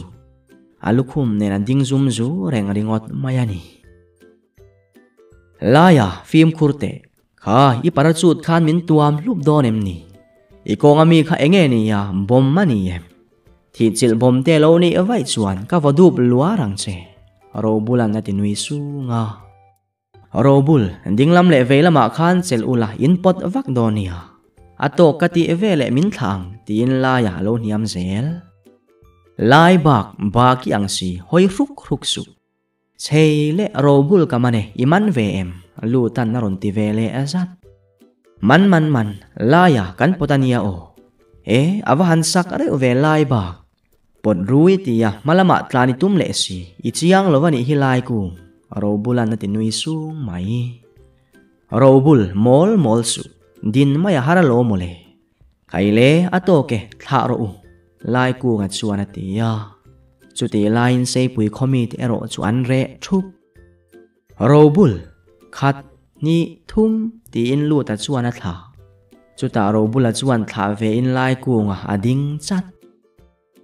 A lukhum nen a ding zum zu reng ringawt mai a ni. Laia, fimkhur teh. Kha, i parachute khan min tuam hlup dawn em ni? I kawnga mi kha enge ni a, bomb a ni em? Thihchilh bawm te lo nih vaih chuan ka vaw dup luar ang che, Robula'n a ti nui sung a. Robul, dinglam leh vei lamah khan chelh ula in pawt vak dawn nia. A tawk ka tih veleh min thlah ang, tiin laiah a lo hniam zel. Lai bak bak i ang si, hawi hruk hruk suh. Chhei leh Robul ka man e, i man ve em? Lutan a rawn ti ve leh zat. Man man man, laia kan pawt a nia aw. E, a va han sak reuh ve lai bak. Pawt rui tia hma lamah tlan i tum leh si, i chiang lo a nih hi lai kung, Robulan a ti nui sung mai. Robul, mawl mawl suh, din mai a har alawm mawle. Kaile, a tawk e, thlah rawh u, Laikunga chuan a ti a. Chutih laiin Seipui khawmite erawh chu an reh thup. Robul, khat, hnih, thum, tiin Luta chuan a thlah. Chutah Robula chuan thlah vein Laikunga a ding chat.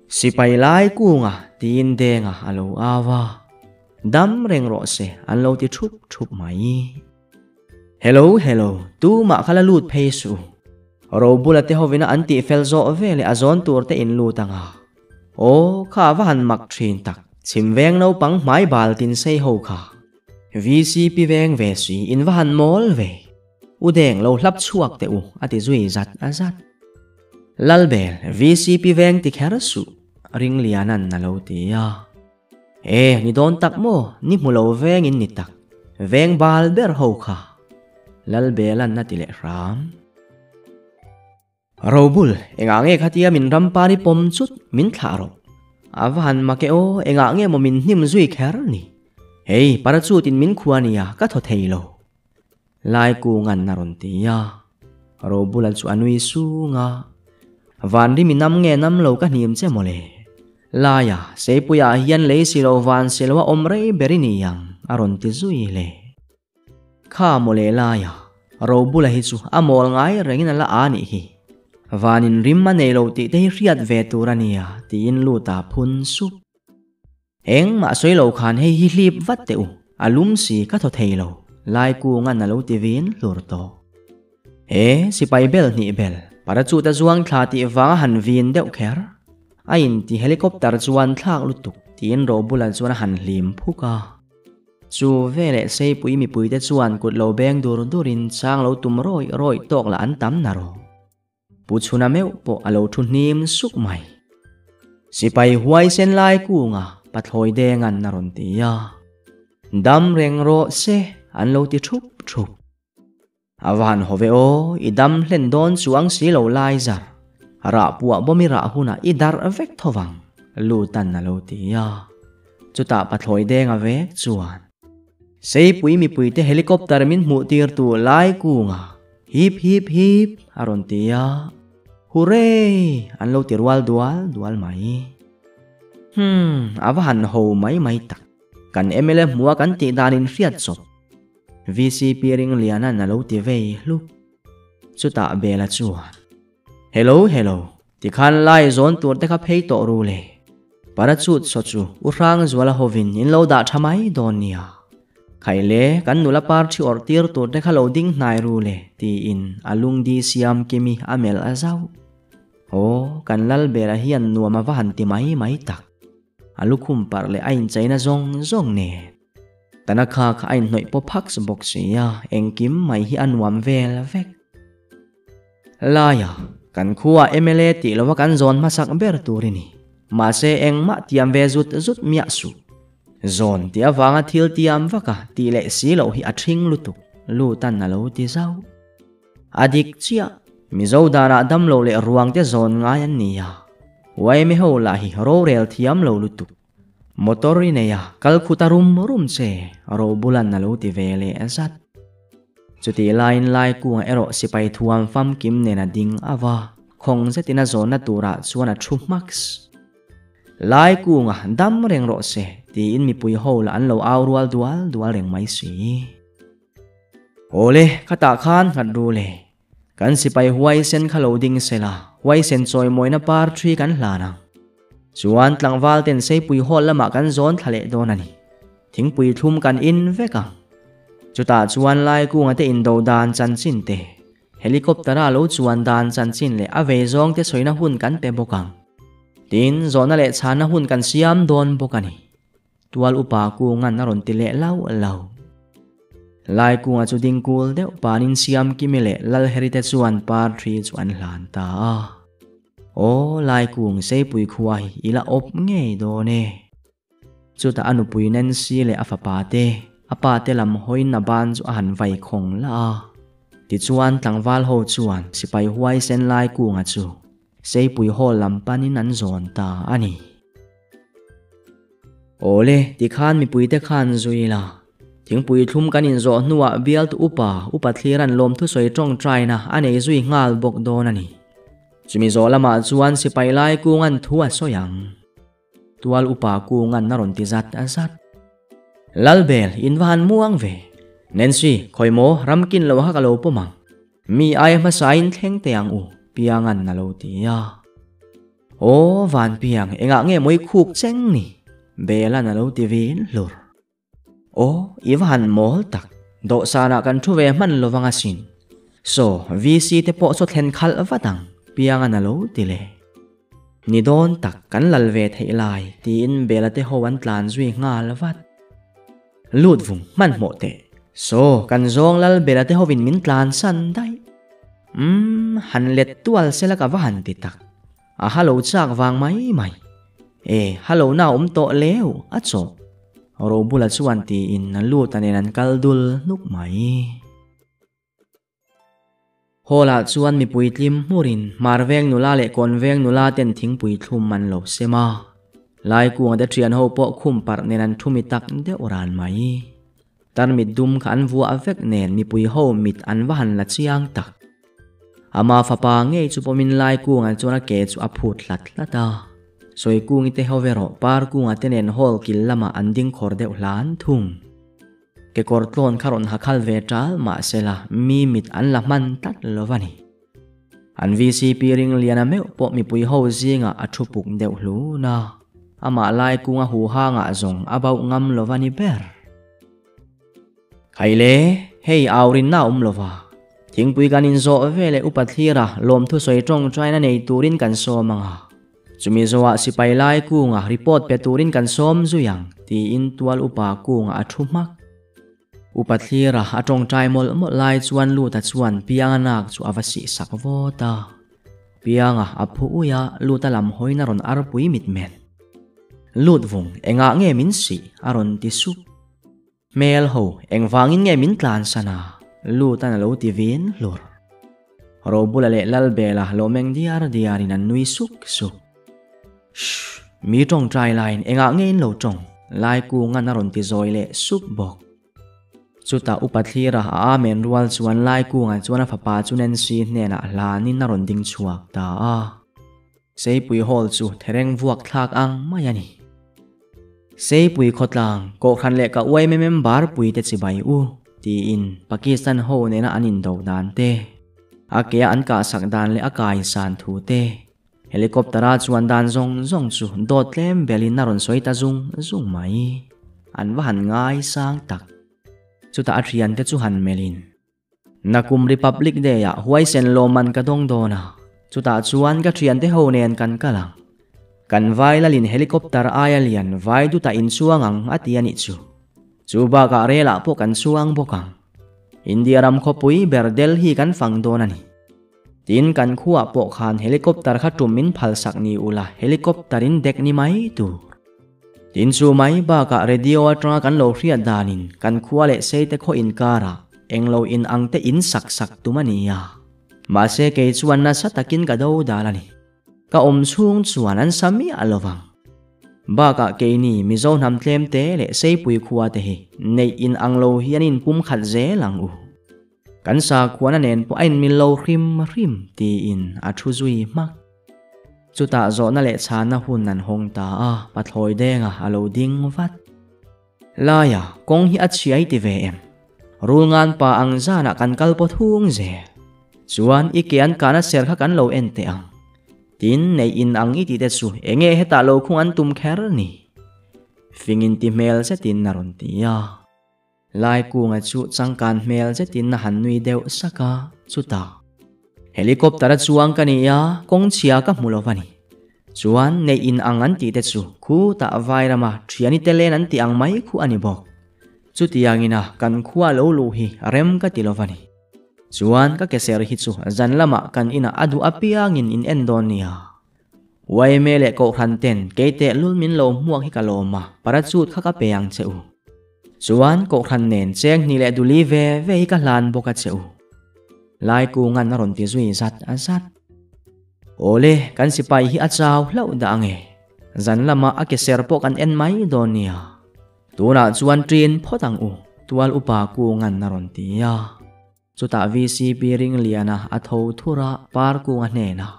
Sipai Laikunga tiin Denga a lo au a. Dam reng rawh se, an lo ti thup thup mai. Hello, hello, tumah kha la lut phei suh. Robula te hovina an tih fel zawh veleh a zawn tur te in lut ang a. Aw, kha a va han mak thin tak, chhim veng naupang hmai bal tin sei ho kha. VCP veng ve si, in va han mawl ve. U deng lo hlap chhuak teh u, a ti zui zat a zat. Lalbel, VCP veng ti kher suh, Ringliana'n a lo ti a. E, ni dawn tak maw? Ni hmu lo vengin ni tak. Veng bal ber ho kha. Lalbela'n a ti leh hram. Robul, engah nge khatia min rampari pawm chut min thlah rawh? A va han mak e aw, engah nge maw min hnim zui kher ni? Hei, parachute in min khuh a nia, ka thaw thei lo. Laikunga'n a rawn ti a. Robula chu a nui sung a. Van ri mi nam nge nam lo ka hnim che mawle. Laia, Seipuiah hian lei si lo van si lo a awm rei ber i ni ang, a rawn ti zui le. Kha mawle laia, Robula hi chu a mawl ngai rengin a la a nih hi. Vanin rim a nei lo tih te hi hriat ve tur a nia, tiin Luta phun sup. Engmah sawi lo khan hei hi hlip vat teh u, a lum si ka thaw thei lo, Laikunga'n a lo ti vin hlur tawh. He sipai bel hnih bel, parachute a zuang thla tih vanga han vin deuh kher. A inti helicopter chuan thlak lutuk tiin Robula chuan a han hlim phuk a. Chu veleh Seipui mipuite chuan kut lo beng dur durin chang lo tum rawih rawih tawk lah an tam na rawh. Pu Chhuna meuh pawh a lo thu hnim suk mai. Sipai huaisen lai kunga pathlawi dengan a rawn ti a. Dam reng rawh se an lo ti thup thup. A va han haw ve aw, i dam hlen dawn chuang si lo lai zar. Rah puah bawm i rah hunah i darh vek tho vang, Lutan a lo ti a. Chutah pathlawi denga vek chuan. Seipui mipuite helicopter min hmuh tirtu lai kunga hip hip hip a rawn ti a. Hurray! An lo ti rual dual dual mai. Hmm, a va han ho mai mai tak. Kan mla hmua kan tih danin hriat chawp. VCP Ringliana'n a lo ti vei hluk. Chutah Bela chuan, Hello, hello, tikhan lai zawn tur te kha phei tawh ru le. Parachute saw chu U Hrangzuala hovin in lo dah tha mai dawn nia. Khai le, kan nula par thi awrh tir tur te kha lo ding hnai ru le, tiin a lungdi siam kimi a melh a zauh. Aw, kan lal Bela hian nuam a va han ti mai mai tak. A lukhum parh leh a incheina zawng zawng nen. Tanakha kha a inhnawih pawp hak bawk si a, engkim mai hi a nuam vel vek. Laia, kan khuaa mla tih lova kan zawn hmasak ber tur i ni. Mahse engmah tiam ve zut zut miah suh. Zawn tih avanga thil tiam vaka tih leh si loh hi a ṭhing lutuk, Lutan a lo ti zauh. A dik chiah, Mizo danah damlo leh ruangte zawn ngai an ni a, yma ho lah hi rorel thiam lo lutuk. Motor i nei a, kal khut a rum rum che, Robulan a lo ti ve leh zat. Chutih laiin Laikunga erawh sipai thuam famkim nen a ding a va, khawng zetin a zawnna turah chuan a thu hmaks. Laikunga, dam reng rawh se, tiin mipui ho lah an lo au rual dual dual reng mai si. Awle, khatah khan nghat ru le. Kan sipai huaisen kha lo ding se la, huaisen chawimawina par thi kan hlan ang. Chuan tlangval ten Seipui hall lamah kan zawn thla leh dawn a ni. Thingpui thlum kan in vek ang. Chutah chuan Laikunga te indo dan chanchin te, helicopter a lo chuan dan chanchin leh a vei zawng te sawina hun kan pe bawk ang. Tin, zawhna leh chhanna hun kan siam dawn bawk a ni. Tual upa Kunga'n a rawn ti leh lauh lauh. Laikunga chu ding kul deuh panin Siamkimi leh Lalherite chuan par thi chu an hlan ta a. Aw Laikung Seipui khua hi i la awp ngei dawn e. Chutah a nupui Nancy leh a fapa te, a pa te lam hawiin a ban chu a han vai khawng lah a. Tichuan tlangval ho chuan sipai huaisen Laikunga chu Seipui hall lam panin an zawn ta a ni. Awle, tikhan mipuite khan zui la. Thingpui thlum kan inzawh hnuah bialtu upa, upa thlir an lawm thusawi tawngtaina a nei zui nghal bawk dawn a ni. Chumi zawh lamah chuan sipai lai kung an thu a sawi ang. Tual upa kung an a rawn ti zat zat. Lalbel, in va han muang ve. Nancy, khawi maw, ramkin lo kha ka lo pawm ang. Mi aia hmasain thleng teh ang u, Pianga'n a lo ti a. Aw, Vanpiang, engah nge mawi khuk cheng ni? Bela'n a lo ti vin hlur. Aw, i va han mawl tak. Dawhsanah kan thu ve hman lo vang asin. Saw, VC te pawh saw thlen khalh vat ang, Pianga'n a lo ti leh. Ni dawn tak, kan lal ve theih lai, tiin Bela te ho an tlan zui nghal vat. Lut vung hmanhmawh teh. Saw, kan zawng lal bela te hovin min tlan san daih. Umm, han let tual sela ka va han ti tak. A halo chak vang mai mai. E, halo na awm tawh leu, a chawh. Robula chuan tiin Luta nen an kal dul hnuk mai. Hall ah chuan mipui tlim hmurin Hmar veng nula leh Kawn veng nula ten thingpui thlum an lo sem a. Laikunga te thian ho pawh khum parh nen an thu mi tak deuh ran mai. Tarmit dum kha an vuah vek nen mipui ho mit an va han la chiang tak. Ama fapa ngei chu pawmin Laikunga chuan a ke chu a phut hlat hlat a. Sawikungi te ho ve rawh Parkunga te nen hall kil lamah an ding khawr deuh hlan thung. Kekawr tlawn kha rawn ha khal ve ṭal mahsela mi mit an la hman tlat lo va ni. An VCP ring liana meuh pawh mipui ho zingah a thu puk deuh hlun a, amah lai kunga huhangah zawng a bauh ngam lo va ni ber. Khaile, hei aurinna a awm lo va, thingpui kan inzawh veleh upa thlira lawmthu sawi tawngtaina nei turin kan sawm ang a, chumi zawhah sipai lai kunga report pe turin kan sawm zui ang tiin tual upa kunga a thu hmak. Upa thlira a tawngtai mawlh mawlh lai chuan Luta chuan Pianga nak chu a va sih sak vawt a. Pianga a phu ui a, Luta lam hawiin a rawn arpui mitmen. Lut vung, engah nge min sih? a rawn ti sup. Hmel ho, engvangin nge min tlansan a? Lutan a lo ti vin hlur. Robula leh Lalbela lo meng diar diarin an nui suk suk. Shh! Mi tawngtai laiin engah nge in lo tawng? Laikungan a rawn ti zawi leh sup bawk. Chutah upa thlira a amen rual chuan Laikunga chuan a fapa chu Nancy hnenah hlanin a rawn ding chhuak ta a. Seipui Hall chu thereng vuak thlak ang mai a ni. Seipui khawtlang, Kohhran leh ka uaime member puite chibai u, tiin Pakistan ho nena an indo dan te, a kea an kahsak dan leh a kaisan thu te, Helicopter-a chuan dan zawng zawng chu dawt tlem belin a rawn sawi ta zung zung mai. An va han ngai sang tak. Chutah a thiante chu han melhin, Nakum Republic Day-ah huaisen lawmman ka dawng dawn a, chutah chuan ka thiante ho nen kan kal ang. Kan vai lalin helicopter aia lian vai dutah inchuang ang a ti a nih chu. Chu bakah relah pawh kan chuang bawk ang. India ram khawpui ber Delhi kan fang dawn a ni. Tin, kan khuaah pawh khan helicopter kha tum min phalsak ni ula, helicopter in dek ni mai tur. Tin, chu mai bakah radio atanga kan lo hriat danin kan khua leh seite khaw inkarah englo in ang te in sak sak tum a ni a. Mahse kei chuan nasa takin ka do dal a ni. Ka awm chhung chuan an sa miah lo vang. Bakah keini Mizo hnam tlem te leh seipui khua te hi neih in ang lo hian in pum khat zel ang u. Kan sakhuana nen pawh a inmil lo hrim hrim tiin a thu zui hmak. Chutah zawhna leh chhanna hun an hawng ta a, Pathlawi Denga a lo ding vat. Laia, kawng hi a chhiai ti ve em? Rulngan pa ang zanah kan kal pawt hung zel. Chuan i ke an kahna ser kha kan lo en teh ang. Tin, neih in ang i tih te chu enge hetah lo khung an tum kher ni? Fingin ti hmel zetin a rawn ti a. Laikunga chu changkan hmel zetin a han nui deuh sak a, chutah, Helicopter a chuang ka ni a, kawng chhia ka hmu lo va ni. Chuan, neih in ang an tih te chu khutah vairama thiani te len an tih ang mai khu a ni bawk. Chutiangin a kan khua lo luh hi rem ka ti lo va ni. Chuan, ka keser hi chu zan lamah kan inah a duh apiangin in en dawn nia. Uaime leh Kohhran ten kei tehlul min lo hmuak hi ka lawm a, parachute kha ka pe ang che u. Chuan Kohhran nen cheng hnih leh duli ve ve hi ka hlan bawk a che u. Laikungan a rawn ti zui zat a zat. Awle, kan sipai hi a chau hlauh dah ang e. Zan lamah a ke ser pawh kan en mai dawn nia. Tunah chuan ṭin phawt ang u, tual upa Kungan a rawn ti a. Chutah VCP Ringliana a tho thur a, Parkunga hnenah,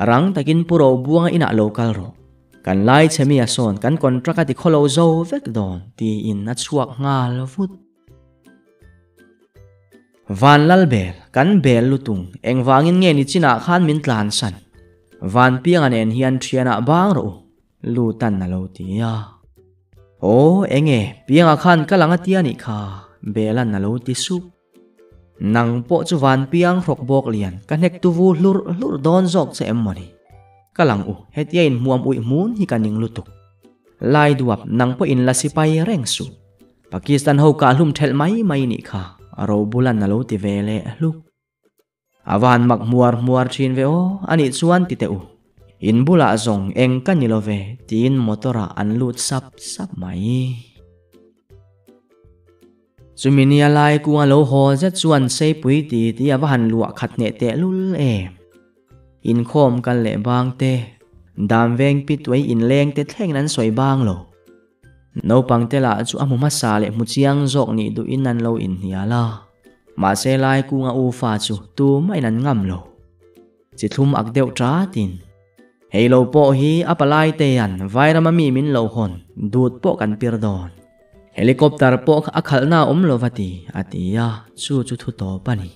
Rang takin Pu Robuanga inah lo kal rawh. Kan lai chhe mi a sawn kan contract a ti khawlo zo vek dawn, tiin a chhuak nghal vut. Van lal bel, kan bel lutung, engvangin nge ni chinah khan min tlansan? Vanpianga nen hian thianah bang rawh u, Lutan a lo ti a. Aw, enge, Pianga khan ka lang a tia nih kha, Belan a lo ti sup. Nang pawh chu van piang hrawk bawk lian, ka hnek tu vu hlur hlur dawn zawk che em mawni? Ka lang u, hetia inhmuam uih hmun hi ka ning lutuk. Lai duap, nang pawh in la sipai reng suh. Pakistan ho kah hlum thelh mai mai nih kha, Robulan a lo ti ve leh hluk. A van mak hmuar hmuar thin ve aw, a nih chuan ti teh u. In bulah zawng eng ka ni lo ve, tiin motor-ah an lut sap sap mai. Chumi nia lai kunga lo haw zet chuan Seipui ti ti a va han luah khat hneh teh lul em. Inkhawm kal leh bang te. Dam veng pi tuai inleng te thlengin an sawi bang lo. Naupang te lah chu a hmu hmasa leh hmu chiang zawk nih duhin an lo inhnial a. Mahse lai kunga u fa chu tumahin an ngam lo. Chi thlum ak deuh tatin. Hei lo pawh hi a palai te an Vairama mi min lo hawn dut pawh kan pir dawn. Helicopter pawh kha a khalhna a awm lo va ti, a ti a, chu chu thu tawp a ni.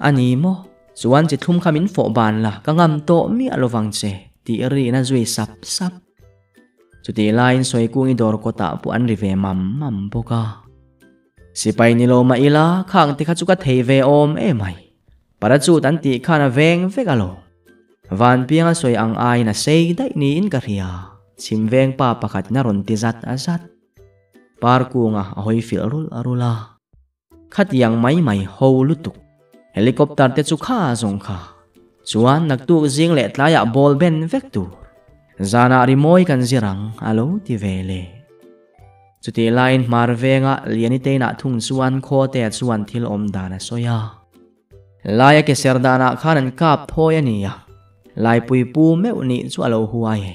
A ni maw? Chuan chi thlum kha min fawh ban la, ka ngam tawh miah lo vang che, tih rin a zui sap sap. Chutih laiin Sawikungi dawr kawtah pawh an ri ve mam mam bawk a. Sipai ni lo mah ila, khang te kha chu ka thei ve awm emai. Parachute an tih khan a veng vek alawm. Vanpianga sawi ang aiin a sei daih niin ka hria, chhim veng pa pakhatin a rawn ti zat a zat. Parkunga a hawi filh rulh rulh a. Khatiang mai mai ho lutuk. Helicopter te chu kha zawng kha. Chuan naktuk zing leh tlaiah ball ben vek tur. Zanah rimawi kan zir ang a lo ti ve le. Chutih laiin hmar venga Lianiteinah thung chuan Khawtea chuan thil awm dan a sawi a. Laia ke ser danah khan an kap thawi a ni a, Laipui pu meuh nih chu a lo huai e.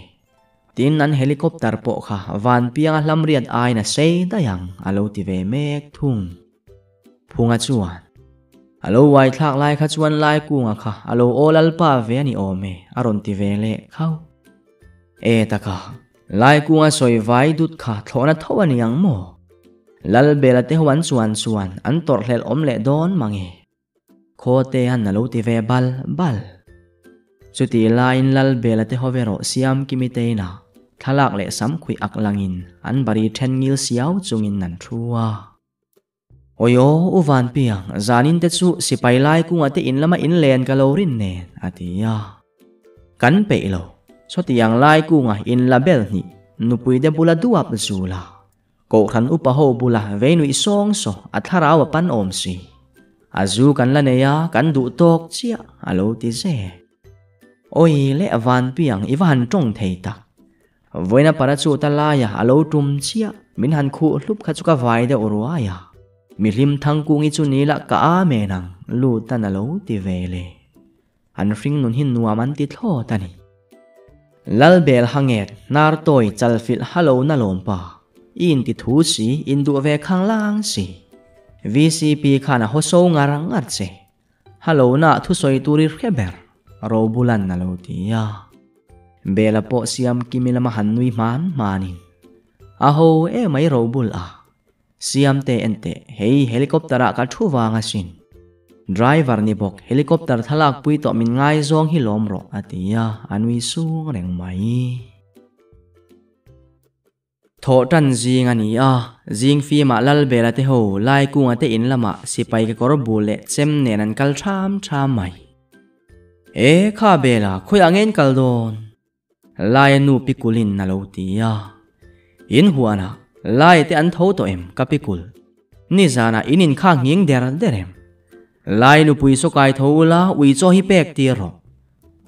Tin, an helicopter pawh kha Vanpianga hlamriat aiin a sei daih ang a lo ti ve mek thung. Phunga chuan, A lo uai thlak lai kha chuan Laikunga kha a lo aw lalpa ve a ni awm e a rawn ti ve leh khauh. E taka, Laikunga sawi vai dut kha thlawhna tho a ni ang maw? Lalbela te ho an chuan chuan an tawrhhlelh awm leh dawn mang e. Khawte an a lo ti ve bal bal. Chutih laiin Lalbela te ho erawh siam kimi te inah thlalak leh samkhuih ak langin an bari then ngil siau chungin an thu a. Awi aw, U Vanpiang, zanin te chu sipai lai kungah te in lama in len ka lo rin nen, a ti a. Kan peih lo, sawtiang lai kungah in la bel hnih, nupui te bula duap zul a. Kohhran upa ho bula vei nuih sawng saw, a thlarau a pan awm si. A zu kan la nei a, kan duh tawk chiah, a lo ti ze. Awi leh Vanpiang, i va han tawng thei tak. Vawiina parachute a laia a lo tum chiah, min han khuh hlup kha chu ka vai deuh ruai a. Mi hlim thangkungi chu ni lah ka amen ang, lutan a lo ti ve le. An hring nun hi nuam an ti thlawt a ni. Lalbel hanget, hnar tawi chalfilh halo na lawm pa. I inti thu si, induh ve khang lang si. VCP khan a haw so ngar ngar che. Hallo na thusawi tur i hre ber, Robulan a lo ti a. Bela pawh siam kimi lama han nui hman hmanin, A ho emai Robul a, siam te en teh, hei helicopter ah ka thu vang asin. Driver ni bawk helicopter thlalak pui tawh min ngaizawng hi lawm rawh a ti a, a nui sung reng mai. Thawh tan zing a ni a, zing fimah Lalbela te ho Laikunga te in lamah sipai kekawr bul leh chem nen an kal tham tham mai. E kha Bela, khawiah nge in kal dawn? Laia nu Pikulin a lo ti a. In huanah Laia te an tho tawh em ka Pikul? Nizanah in inkhak nghing der der em? Lai nupui saw kai tho ula ui chaw hi pek tir rawh.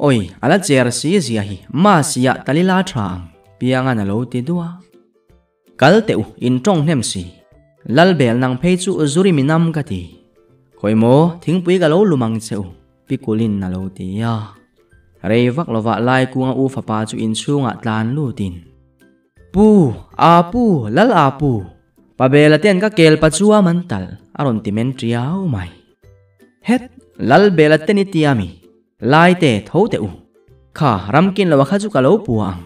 Oi, a la cher si zia hi, mahsia talila tha ang, Piangan a lo ti duah. Kal teh u, in tawng hnem si. Lalbel nang phei chu zuri mi nam ka ti. Khawi maw, thingpui ka lo lum ang che u, Pikulin a lo ti a. Rei vak lovah Laikunga u fapa chu inchhungah tlan lutin. Pu, aa pu, lal aa pu, Pabela ten ka kel pa chu a man tal, a rawn ti men tiau mai. Het, lal bela ten i tia mi, lai te tho teh u. Kha, ramkin lo a kha chu ka lo pua ang.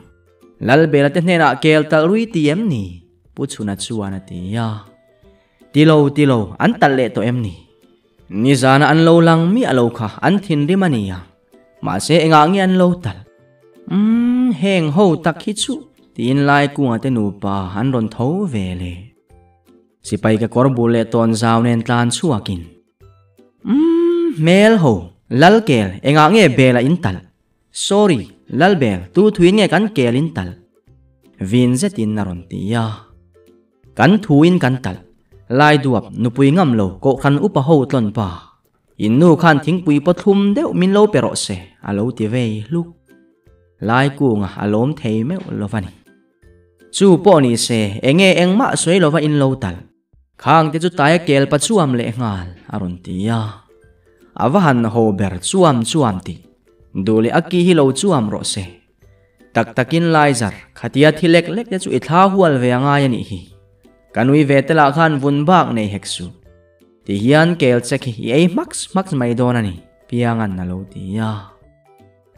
Lal bela te hnenah kel talh rui ti em ni? Pu Chhuna chuan a ti a. Ti lo, ti lo, an talh leh tawh em ni? Nizana an lo lang miah lo kha an thinrim a nia. Mahse engah nge an lo talh? Umm, heng ho tak hi chu tiin Laikunga te nupa an rawn tho ve le. Sipai ka kawr bul leh tawn zau nen tlan chhuakin. Umm, hmel ho, Lalkel, engah nge bel a in talh? Sorry, Lalbel, tu thuin nge kan kel in talh? Vin zetin a rawn ti a. Kan thuin kan talh. Laiduap, nupui ngam lo, kohhran upa ho tlawn pa. In nu khan thingpui paw thlum deuh min lo pe rawh se, a lo ti vei hluk. Laikunga a lawm thei meuh lo va ni. Chu pawh ni se, enge engmah sawi lova in lo talh. Khang te chu taia kel pa chuam leh nghal, a rawn ti a. A va han haw ber chuam chuam tih. Duh leh a ki hi lo chuam rawh se. Tak takin Laizar, khatia thi lek lek te chu i thla hual ve a ngai a nih hi. Ka nui ve te lah khan vun bak nei hek suh. Ti hian kel che khi i ei hmaks hmaks mai dawn a ni, Piangan a lo ti a.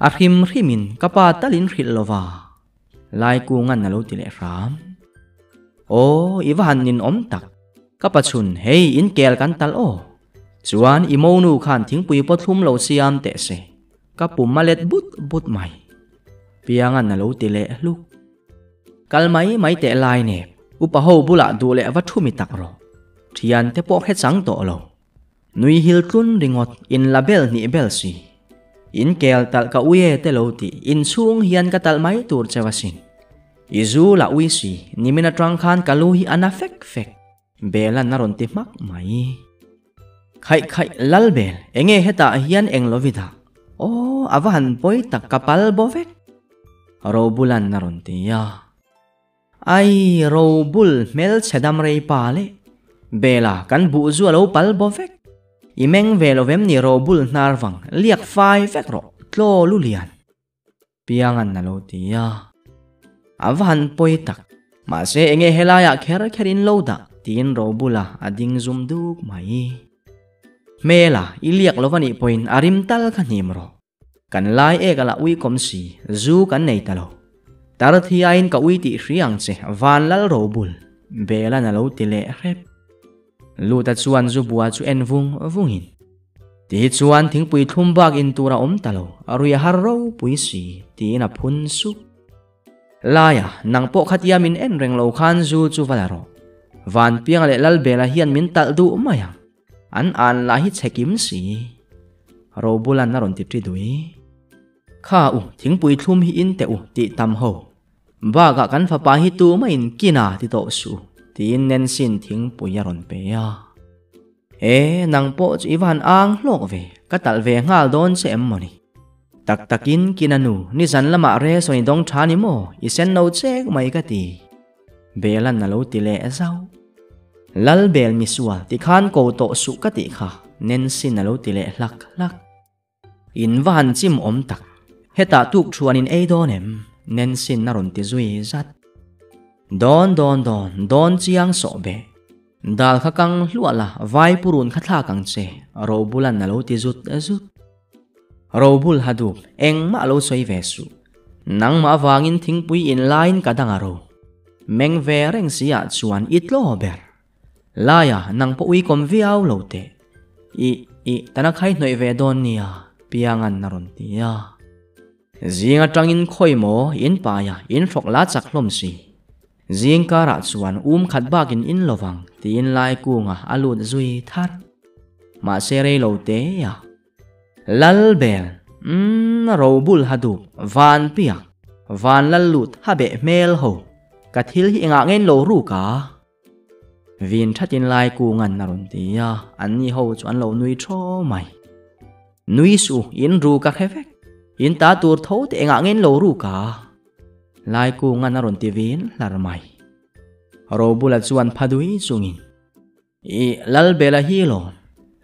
A hrim hrimin ka pa talin hrilh lo va, Laikungan a lo ti leh hram. Aw, i va han ninawm tak. Ka pachhun, hei in kel kan talh aw. Chuan i monu khan thingpui pawt thlum lo siam teh se. Ka pum a let but but mai. Piangan a lo ti leh hluk. Kal mai mai teh lai nep, upa ho bulah duh leh va thu mi tak rawh. Thian te pawh hre chang tawh lo. Nui hil tlun ringawt in la bel hnih bel si. In kel talh ka ui e te lo tih inchhung hian ka talh mai tur cheu asin. I zu la ui si, nimin atang khan ka lu hi a na fek fek. Belan a rawn ti hmak mai. Khaih khaih lal bel, enge hetah hian eng lo vi dah? Aw, a va han pawi tak ka pal bo vek. Robulan a rawn ti a. Ai, Robul hmelchhe dam rei pa le. Bela, kan buh zu a lo pal bo vek. I meng ve lo vem ni Robul hnar vang, liak fai vek rawh, tlaw lu lian. Piangan a lo ti a. A va han pawi tak. Mahse enge helaiah kher kher in lo dah tiin Robula a ding zum duk mai. Hmela, i liak lo va nih pawhin a rim tal kha hnim rawh. Kan lai ek a la ui kawm si, zu kan nei ta lo. Tar thiain ka ui tih hri ang che, van lal Robul, Belan a lo ti leh hrep. Luta chuan zu bua chu en vung vungin. Ti chuan thingpui thlum bak in tur a awm ta lo, a rui a har ropui si, tiin a phun sup. Laia, nang pawh khatia min en reng lo khan zu chu va la rawh. Vanpianga leh Lalbela hian min talh duh mai ang. An an lah hi chhe kim si. Robulan a rawn ti ṭi dui. Kha u, thingpui thlum hi in teh u, tih tam ho. Bakah kan fapa hi tumah in kina ti tawh suh, tiin Nancy'n thingpui a rawn pe a. E, nang pawh chu i va han ang hlawk ve, ka talh ve nghal dawn che em mawni? Tak takin kina nu, nizan lamah re sawn i dawng tha ni maw, i sen no chek mai ka ti. Belan a lo ti leh zauh. Lal bel misual tikhan ko tawh suh ka tih kha, Nancy'n a lo ti leh hlak hlak. In va han chim awm tak. Hetah tuk thuan in ei dawn em? Nancy'n a rawn ti zui zat. Dawn dawn dawn, dawn chiang sawh be. Dal kha kang hluah la, vai purun kha thlak ang che, Robula'n a lo ti zut zut. Robul ha dup, engmah a lo sawi ve suh. Nangmah avangin thingpui in laiin ka dang a ro. Meng ve reng si ah chuan i tlaw ber. Laia, nang pawh uikawm viau lo teh. I, i, tana khai hnawih ve dawn nia, Piangan a rawn ti a. Zing atangin khawi maw, in paia, in hrawk la chak hlawm si. Zing karah chuan um khat bakin in lo vang, tiin Lai kunga a lut zui thar. Mahse rei lo te a. Lal bel, umm, robul ha dup, van piak, van lal lut ha beh hmel ho, ka thil hi engah ngein lo ruk a? Vin thatin lai kungan a rawn ti a, anni ho chu an lo nui thaw mai. Nui suh, in ru ka hre vek. In ta tur tho te engah nge in lo ruk a? Lai kungan a rawn ti vin hlar mai. Robula chuan pha dui chungin, I Lalbela hi lawm.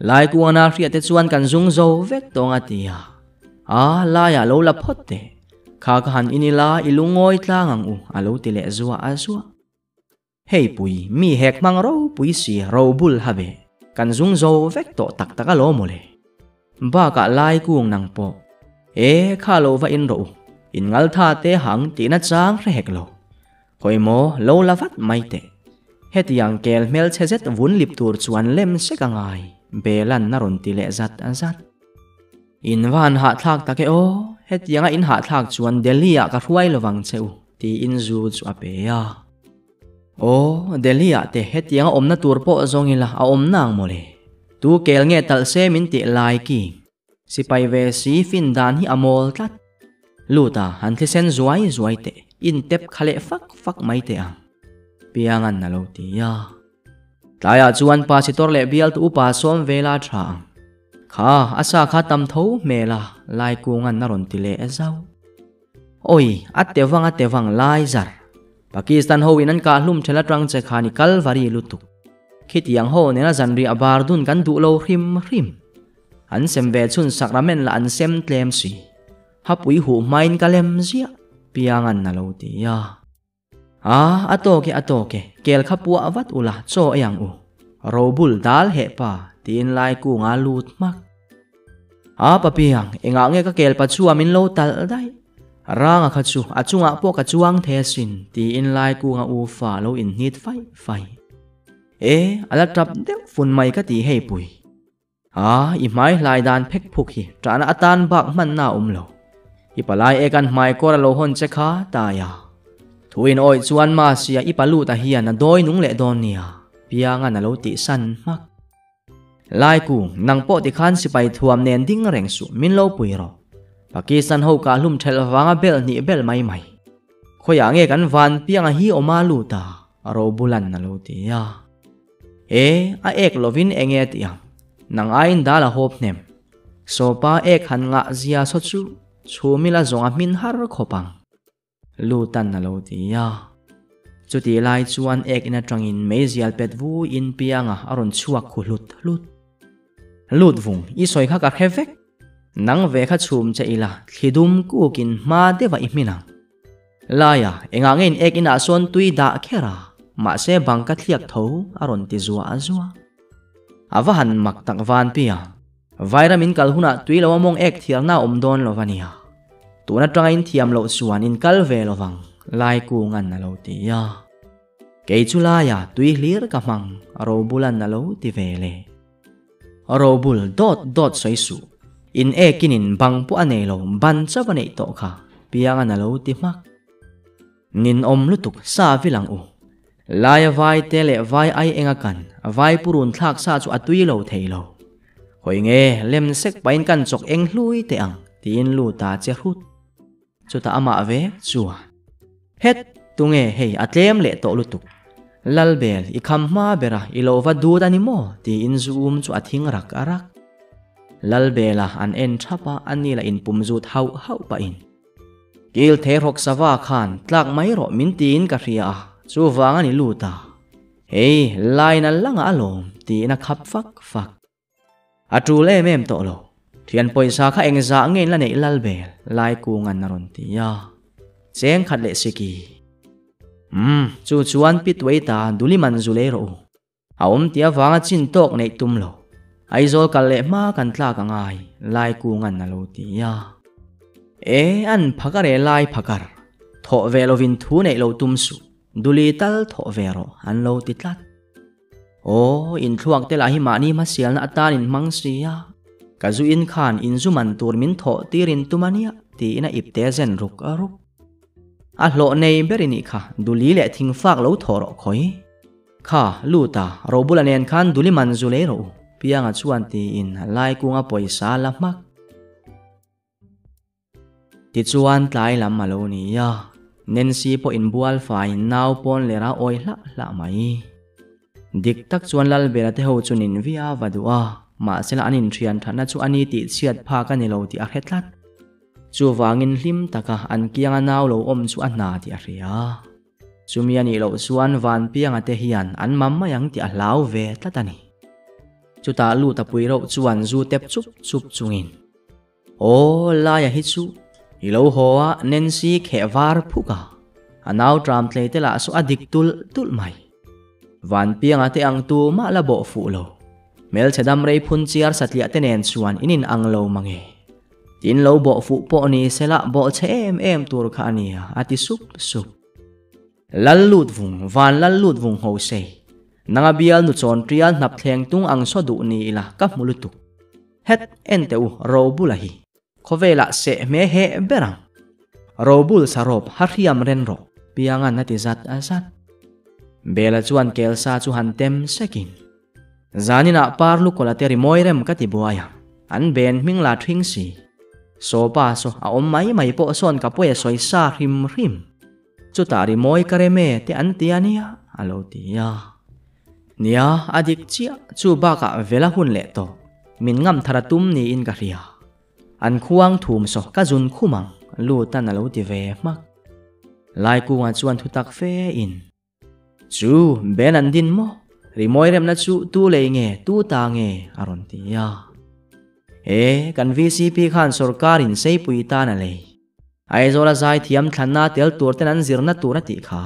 Lai kungana hriat te chuan kan zung zo vek tawng a ti a. A, laiah lo la phawt teh. Kha ka han in ila i lungawi tlang ang u, a lo ti leh zuah a zuah. Hei pui, mi hek hmang ropui si ro bul ha ve, kan zung zo vek tawh tak tak alawm mawle. Bakah lai kung nang pawh, e kha lo va in rawh u, in ngal tha te hang tihna chang hre hek lo. Khawi maw, lo la vat mai teh. Hetiang kel hmelchhe zet vun lip tur chuan lem sek a ngai, Belan a rawn ti leh zat zat. In va han hahthlak tak e aw, hetianga in hahthlak chuan Delhi ah ka hruai lovang che u, tiin zu chu a pe a. Aw, Delhi ah te hetianga awmna tur pawh zawng ila a awm nang mawle. Tu kel nge talh se min tih lai ki. Sipai ve si fin dan hi a mawl tlat. Lut a, han thlisen zuai zuai teh, in tep kha leh fak fak mai teh ang. Piangan a lo ti a. Tlaiah chuan Pasitor leh bialtu upa sawm vela tha ang. Kha, a sa kha tam tho hmel a, Laikunga'n a rawn ti leh zauh. Awi, a te vang a te vang lai zar. Pakistan ho in an kah hlum ṭhel aṭang che khan i Kalvari lutuk. Khitiang ho nena zanriah bar dun kan duh lo hrim hrim. An sem ve chhun sakramen lah an sem tlem si. Hapui huh hmain ka lem ziah. Pianga'n a lo ti a. A, a tawk e, a tawk e, kel kha puah vat ula, chaw ei ang u. Robul dal heh pa, tiin Laikunga lut hmak. A, pa Piang, engah nge ka kel pa chua min lo talh daih? Ranga kha chu a chungah pawh ka chuang thei asin, tiin Laikunga u fa lo inhnit faih faih. E, a la tap deuh fun mai ka ti hei pui. A, i hmai hlai dan phek phuk hi ṭahna atan bak hmanna a awm lo. I palai e kan hmai kawr a lo hawn che kha, Taia. Thu in awih chuan Masia i paluta hian a dawi nung leh dawn nia, Pianga'n a lo tihsan hmak. Laiku, nang pawh tikhan sipai thuam nen ding reng suh, min lo pui rawh. Pakistan ho kah hlum ṭhelh vanga belh hnih belh mai mai. Khawiah nge kan van Pianga hi awm a lut a? Robulan a lo ti a. E, a ek lovin enge a tih ang? Nang aiin dal a hawp hnem. Sawpa ek han ngah zia saw chu chhumila zawng a hmin har khawp ang. Lutan a lo ti a. Chutih lai chuan ek in atangin meizial pet vuiin pianga a rawn chhuak khu hlut hlut. Lut vung, i sawi kha ka hre vek. Nang ve kha chhum che ila thli dum kukin hma deuhah i hmin ang. Laia, engah nge in ek inah sawn tui dah kher a, mahse bang ka thliak tho a rawn ti zuah zuah. A va han mak tak van pi a, Vairam in kal hunah tui lo a mawng ek thiarna a awm dawn lo va nia. Tun atanga in thiam loh chuan in kal ve lo vang, Lai Kunga'n a lo ti a. Kei chu Laia tui hlir ka hmang, Robula'n a lo ti ve le. Robul dawt dawt sawi suh. In ekin in bang pawh a nei lo, ban chauh a neih tawh kha, Pianga'n a lo ti hmak. Nin awm lutuk, sa vil ang u. Laia vai te leh vai ai enga kan, vai purun thlak sa chu a tui lo thei lo. Hawi nge, lem sek pahin kan chawk eng hlui teh ang, tiin lut a che hrut. Chutah amah vek chuan, Het! Tunge hei a tlem leh tawh lutuk. Lalbel, i kham hma bera i lo va dut a ni maw? tiin zu um chu a thing rak a rak. Lalbela an en thap a, a ni lah inpum zut hauh hauh pahin, Kil theirawk sava khan tlak mai rawh min tiin ka hria a, chuvang a ni lut a. Hei, line a langa alawm, tiin a khap fak fak. A tul em em tawh lo. Thian pawisa kha engzah nge in la neih lal bel, Laikunga'n a rawn ti a. Cheng khat leh siki. Umm, chu chuan Pi Tuaita duli man zu lei rawh u. A awm tih avanga chin tawk neih tum lo. Aizawl kal leh hma kan tlak a ngai, Laikunga'n a lo ti a. E, an phakar e Lai phakar. Thawh ve lovin thu neih lo tum suh. Duli tal thawh ve rawh, an lo ti tlat. Aw, inthluak te lah hi mahni hmasialna atan in hmang si a, ka zu in khan in zu man tur min thawh tir in tum a nia, tiin a ipte zen ruk a ruk. A hlawh nei ber i nih kha, duli leh thingfak lo thawh rawh khawi. Kha, lut a, Robula nen khan duli man zu lei rawh u, Pianga chuan tiin Laikunga pawisa a la hmak. Tichuan tlai lam a lo ni a, Nancy pawh inbual faiin nau pawn lera awi hlah hlah mai. Dik tak chuan Lalbela te ho chu nin viau a duh a, mahsela an inthian thatna chu a ni tih chhiat phak a ni lo tih a hre tlat. Chuvangin hlim taka an kianga nau lo awm chu a hna tih a hria. Chumi a nih loh chuan Vanpianga te hian an mam mai ang tih a hlau ve tlat a ni. Chutah lut a pui reuh chuan zu tep chup chup chungin. Aw, Laia hi chu i lo haw a, Nancy kheh var phuk a, a nau tram tlei te lah saw a dik tulh tulh mai. Vanpianga te ang tu mah la bawh fuh lo. Hmelchhe dam rei phun chiar satliah te nen chuan in in ang lo mange. Tin lo bawh fuh pawh ni sela bawh chhe em em tur kha a nia, a ti sup sup. Lal lut vung, van lal lut vung ho sei. Nanga bial nu chawn tial hnap thleng tung ang saw duh ni ila ka hmu lutuk. Het en teh u Robula hi. Khawvelah seh hme heh ber ang. Robul sarawp ha hriam ren rawh Piangan a ti zat a zat. Bela chuan kelsa chu han tem sekin. Zaninah par lukawla te rimawi rem ka ti buai ang. An ben hming la thing si. Sawpa saw a awm mai mai pawh sawn ka pawi a sawi sa hrim hrim. Chutah rimawi ka rem e te an ti a nia a lo ti a. Nia, a dik chiah, chu bakah vela hun leh tawh, min ngam thar a tum niin ka hria. An khuang thum saw ka zun khum ang, Lutan a lo ti ve hmak. Laikunga chuan thutak fe in. Chu, Ben an din maw? Rimawi remna chu tu lei nge, tu ta nge? a rawn ti a. E, kan vcp khan sorkar in seipui tan a lei. Aizawla zaithiam thlanna tel tur ten an zirna tur a tih kha.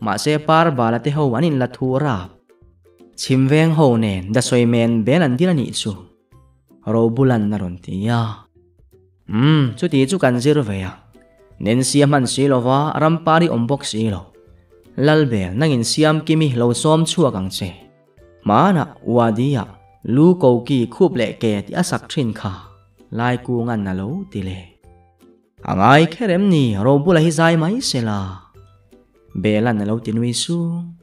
Mahse par bala te ho an inla thu rap. Chhim veng ho nen dasawi men bel an dil a nih chu. Robulan a rawn ti a. Umm, chuti chu kan zir ve a. Nancy a hman si lova rampari awm bawk si lo. Lalbel nangin siam kimi lo sawm chhuak ang che. Hmanah Wadi-ah lu koki khup leh ke tih a sak thin kha Laikunga'n a lo ti leh. A ngai kher em ni Robula hi zai mai se la? Bela'n a lo ti nui sung.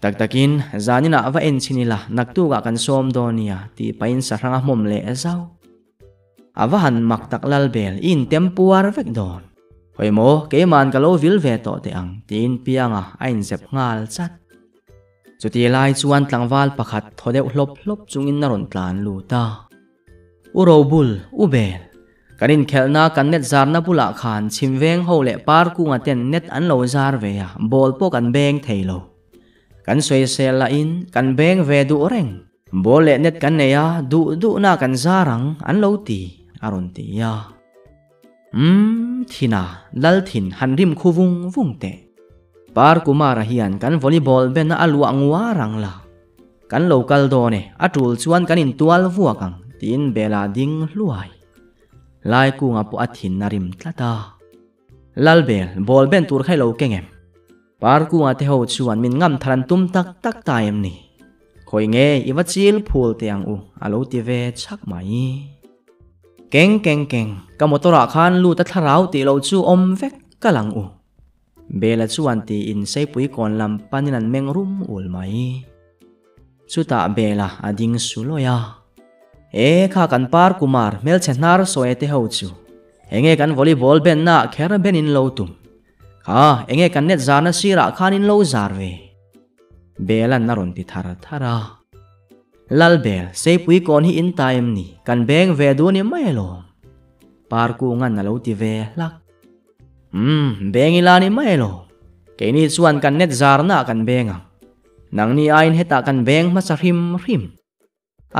Tak takin zaninah va en chhin ila naktukah kan sawm dawn nia tih pahin sahrang a hmawm leh zauh. A va han mak tak Lalbel i intem puar vek dawn. Hawi maw keima'n ka lo vil ve tawh teh ang tiin Pianga a inzep nghal chat. Chuti lai chuan tlangval pakhat thaw deuh hlawp hlawp chungin a rawn tlan lut a. U Robul, U Bel, kan inkhelhna kan net zarna bulah khan chhim veng ho leh par kunga ten net an lo zar ve a, ball pawh kan beng thei lo. Kan sawisel lahin kan beng ve duh reng. Ball leh net kan nei a, duh duhna kan zar ang an lo ti, a rawn ti a. Umm, Thina, Lalthin han rim khu vung vung teh. Par Kumara hian kan volleyball ben a luah nguar ang la. Kan lo kal dawn e, a tul chuan kan intual vuak ang, tiin Bela ding hluai. Laikunga pawh a thin a rim tlat a. Lalbel, ball ben tur kha i lo keng em? Par Kunga te ho chuan min ngam thar an tum tak tak ta em ni? Khawi nge i va chil phul teh ang u, a lo ti ve chhak mai. Keng keng keng, ka motor ah khan lut a thlarau tih loh chu awm vek ka lang u. Bela chuan tiin Seipui kawn lam panin an meng rum ul mai. Chutah Bela a ding su lawi a. E kha kan par Kumar hmelchhe hnar sawi te ho chu enge kan volleyball benna ah kher ben in lo tum. Kha enge kan net zarna sirah khan in lo zar ve. Bela'n a rawn ti thar thar a. Lalbel, Seipui kawn hi in ta em ni? Kan beng ve duh a ni mai alawm. Parkunga'n a lo ti ve hlak. Umm, beng ila ni mai alawm. Keini chuan kan net zarnaah kan beng ang. Nangni aiin hetah kan beng hmasa hrim hrim.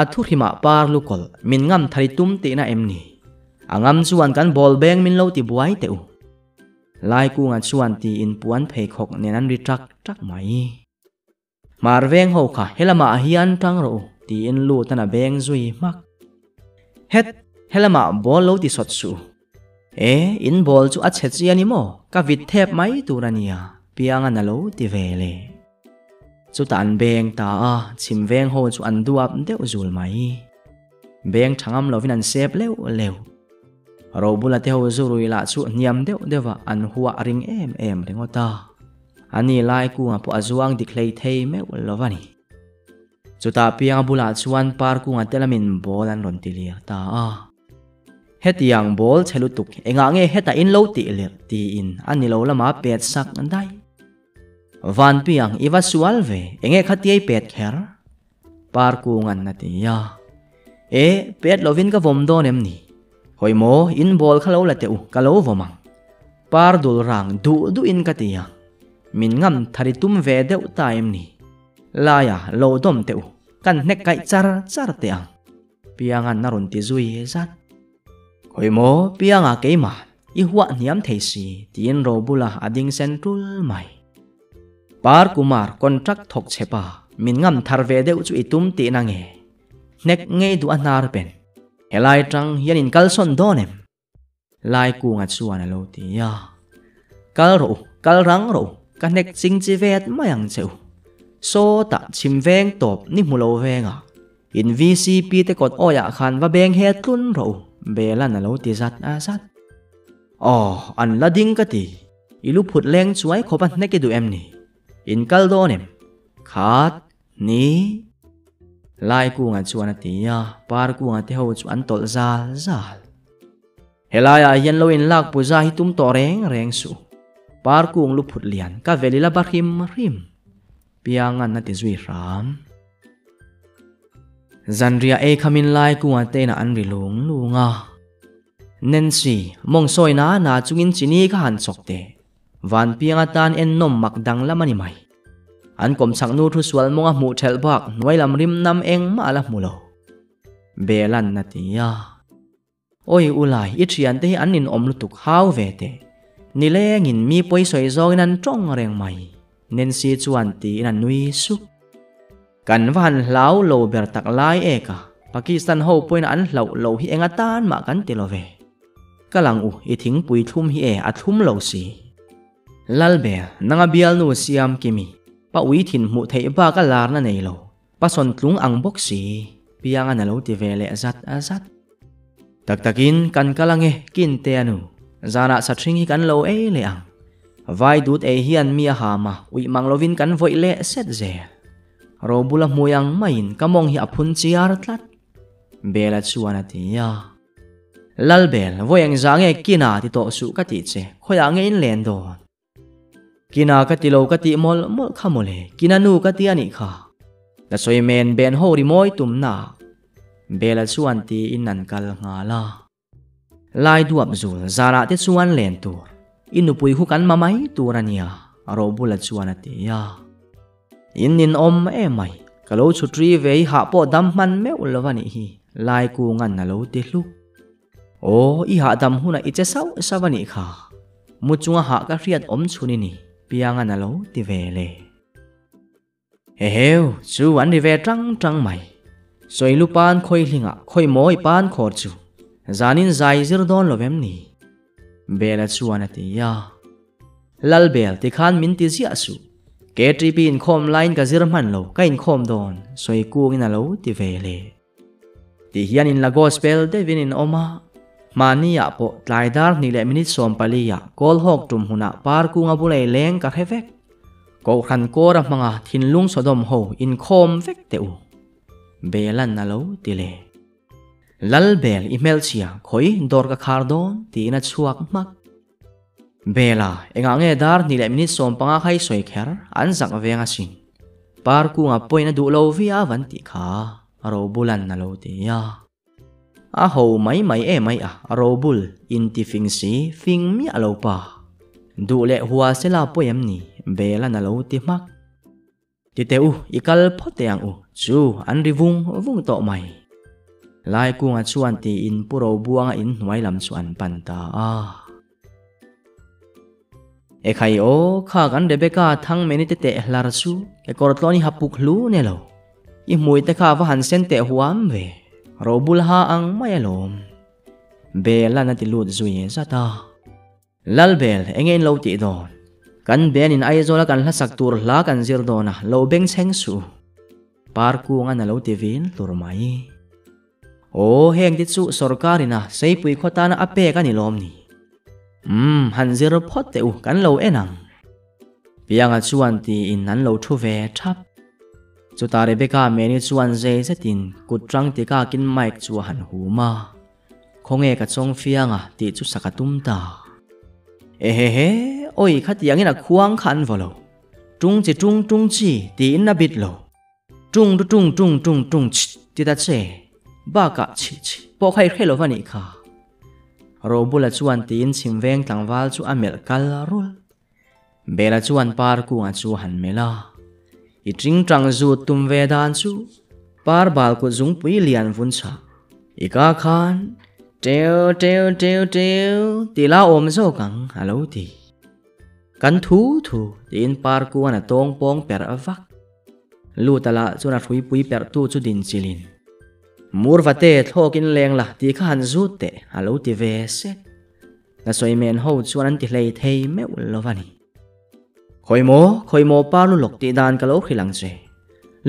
A thu hrimah par lukawlh min ngam thari tum tihna em ni? A ngam chuan kan bawl beng min lo ti buai teh u. Laikunga chuan tiin puan pheikhawk nen an ri ṭak ṭak mai. Hmar veng ho kha helamah hian ṭang rawh u tiin lut an a beng zui hmak. Het, helamah ball lo ti sawt suh u. E, in ball chu a chhe chi a ni maw? Ka vit thep mai tur a nia, Piangan a lo ti ve le. Chutah an beng ta a, chhim veng ho chu an duap deuh zul mai. Beng tha ngam lovin an sep leuh leuh. Robula te ho zu rui lah chu hniam deuh deuh a an huah ring em em ringawt a. A ni lai kunga pawh a zuang dik hlei thei meuh lo a ni. Chutah pianga bulah chuan par kunga te lamin ball an rawn ti lir ta a. Hetiang ball chhe lutuk engah nge hetah in lo tih lir tiin a ni lo lama pet sak daih. Van piang i va sual ve enge khatiai pet kher? Par kunga'n a ti a. E, pet lovin ka vawm dawn em ni? Hawi maw, in ball kha lo la teh u, ka lo vawm ang. Par dul rang duh duhin ka ti a. Min ngam thari tum ve deuh ta em ni? Laia, lo dawm teh u, kan hnek kaih char char teh ang. Pianga'n a rawn ti zui zat. Hawi maw, Pianga keimah, i huah hniam thei si, tiin Robula a ding sen tul mai. Par Kumar contract thawk chhe pa, min ngam thar ve deuh chu i tum tihna nge? Hnek ngei duh a hnar pen. Helai tang hian in kalsawn dawn em? Lai kunga chuan a lo ti a. Kal rawh u, kal rang rawh u, ka hnek ching chi vet mai ang che u. Sawtah chhim veng tawp ni hmu lo vengah in VCP te kawt awiah khan va beng he tlun rawh u, Bela'n a lo ti zat zat. Aw, an la ding ka ti. I lu phut leng chuai khawp a hnek i duh em ni? In kal dawn em? Khat, ni. Lai kunga chuan a ti a, par kunga te ho chu an tawlh zal zal. Helaiah hian lo in lak puja hi tum tawh reng reng suh. Par kung lu phut lian ka vel ila ba hrim hrim. Piangan a ti zui hram. Zanriah ei khamin lai kunga te inah an ri lung lung a. Nancy, mawng sawi na na chungin chini kha han chawk teh. Vanpiang atan en nawm mak dang lam a ni mai. An kawmchhak nu thu sual mawnga hmuh thelh bak hnuai lam rim nam engmah a la hmu lo. Belan a ti a. Oi ulai i thian te hi an nin awm lutuk hau ve teh. Nilengin mi pawi sawi zawngin an tawng reng mai. Nancy chuan tiin a nui sup. Kan va han hlau lo ber tak lai ek a, Pakistan ho pawhin an hlauh lo hi eng atan mah kan ti lo ve. Ka lang u, i thingpui thlum hi e a thlum lo si. Lalbel, nanga bialnu siam kimi, pa ui thin hmuh theih bak a larna nei lo. Pasawn tlung ang bawk si, Piangan a lo ti ve leh zat zat. Tak takin kan kal ange Kinte a nu, zanah sathring hi kan lo ei leh ang. Vai dut ei hian mi a ham a, uih mang lovin kan vawih leh set zel. Robula hmui ang maiin ka mawng hi a phun chiar tlat. Bela chuan a ti a. Lalbel, vawi engzah nge Kina ti tawh suh ka tih che, khawiah nge in len dawn? Kina ka ti lo ka tih mawlh mawlh kha mawle, kina nu ka ti a nih kha. Ka sawi men ben ho ri mawi tumna ah Bela chuan tiin an kal nghal a. Lai duap zul zarah te chuan len tur, i nupui hu kan ma mai tur a nia, Robula chuan a ti a. In ninawm emai, ka lo chhutri ve i hah pawh dam hman meuh lo a nih hi, Lai kungan a lo ti hluk. Aw, i hahdam hunah i che sauh sauh a nih kha. Mu chunga hah ka hriat awm chhun i ni, Piangan a lo ti ve le. Heheu, chu an ri ve tang tang mai. Sawilu pan khawi hlingah khawi mawi pan khawr chu zanin zai zir dawn lo vem ni? Bela chuan a ti a. Lalbel tikhan min ti ziah suh. KTP inkhawm laiin ka zir hman lo, ka inkhawm dawn, sawi kungin a lo ti ve le. Ti hian in la gospel deuhin in awm a, mahni ah pawh tlai dar hnih leh minute 14 ah kawl hawk tum hunah par kunga bulei leng ka hre vek. Kohhran kawra hmanga thinlung Sodom ho inkhawm vek teh u. Belan a lo ti le. Lalbel i hmelchhia khawi dawr ka khar dawn tiin a chhuak hmak. Bela, engah nge dar hnih leh minute 15 kha i sawi kher? An zak veng asin. Par kunga pawhin a duh lo viau an tih kha, Robulan a lo ti a. A ho mai mai em ai a, Robul, inti fing si, fing miah lo pa. Duh leh hua sela pawi em ni? Belan a lo ti hmak. Ti teh u, i kal phawt teh ang u, chu an ri vung vung tawh mai. Laikunga chuan tiin Pu Robuanga in hnuai lam chu an pan ta a. Ekhai aw, kha kan Rebecca thang meni te teh hlar chu kekawr tlawn i ha puk hlu ne lo. I hmui te kha va han sen teh huam ve, Robul ha ang mai alawm. Belan a ti lut zui zat a. Lalbel, enge in lo tih dawn? Kan ben in Aizawl a kan hlasak tur hla kan zir dawn a, lo beng chheng suh. Parkungan a lo ti vin hlur mai. Aw, heng te chu sorkar in a Seipui khaw tana a pek a ni lawm ni? Umm, han zir phawt teh u, kan lo en ang. Pianga chuan tiin an lo thu ve thap. Chutah Rebecca Meni chuan zei zetin kut rang tikakin mic chu a han hum a. Khawnge ka chawng fiang a tih chu sak a tum ta. Ehehe, awi khatiangin a khuang kha an vaw lo. Tung chi tung tung chi tiin a bit lo. Tung tu tung tung tung tung chh ti ta che. Bakah chhi chhi pawh kha i hre lo va nih kha. Robula chuan tiin chhimveng tlangval chu a melh kal rul. Bela chuan par kungah chu a han melh a, I tingtang zut tum ve dan chu par bal kut zungpui lian vun chhah i ka khan teu teu teu teu tih la awm zawk ang a lo ti. Kan thu thu tiin par kuan a tawng pawng perh vak. Luta lah chuan a hruipui perhtu chu din chilhin, Murvate thlawkin leng la tih kha han zut teh a lo ti ve sek. Na sawi men ho chuan an ti hlei thei meuh lo a ni. Khawi maw, khawi maw pa lu lawk tih dan ka lo hrilh ang che.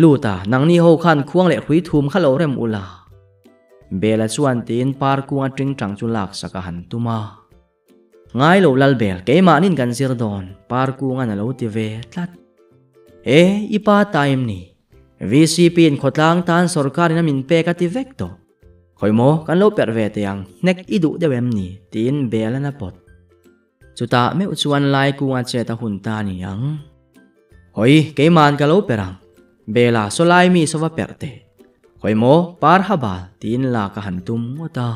Lut a, nangni ho khan khuang leh hrui thum kha lo rem ula. Bela chuan tiin par kung a tingtang chu laksak a han tum a. Ngai lo Lalbel, keimahnin kan zir dawn, par kungan a lo ti ve tlat. E, i pa ta em ni? VCP in khawtlang tan sorkarin a min pek a ti vek tawh. Khawi maw, kan lo perh ve teh ang, hnek i duh deuh em ni? tiin Belan a pawt. Chutah meuh chuan lai kunga chet a hun ta ni ang. Hawi, keima'n ka lo perh ang. Bela, saw lai mi saw va perh teh. Khawi maw, par ha bal, tiin lak a han tum ngawt a.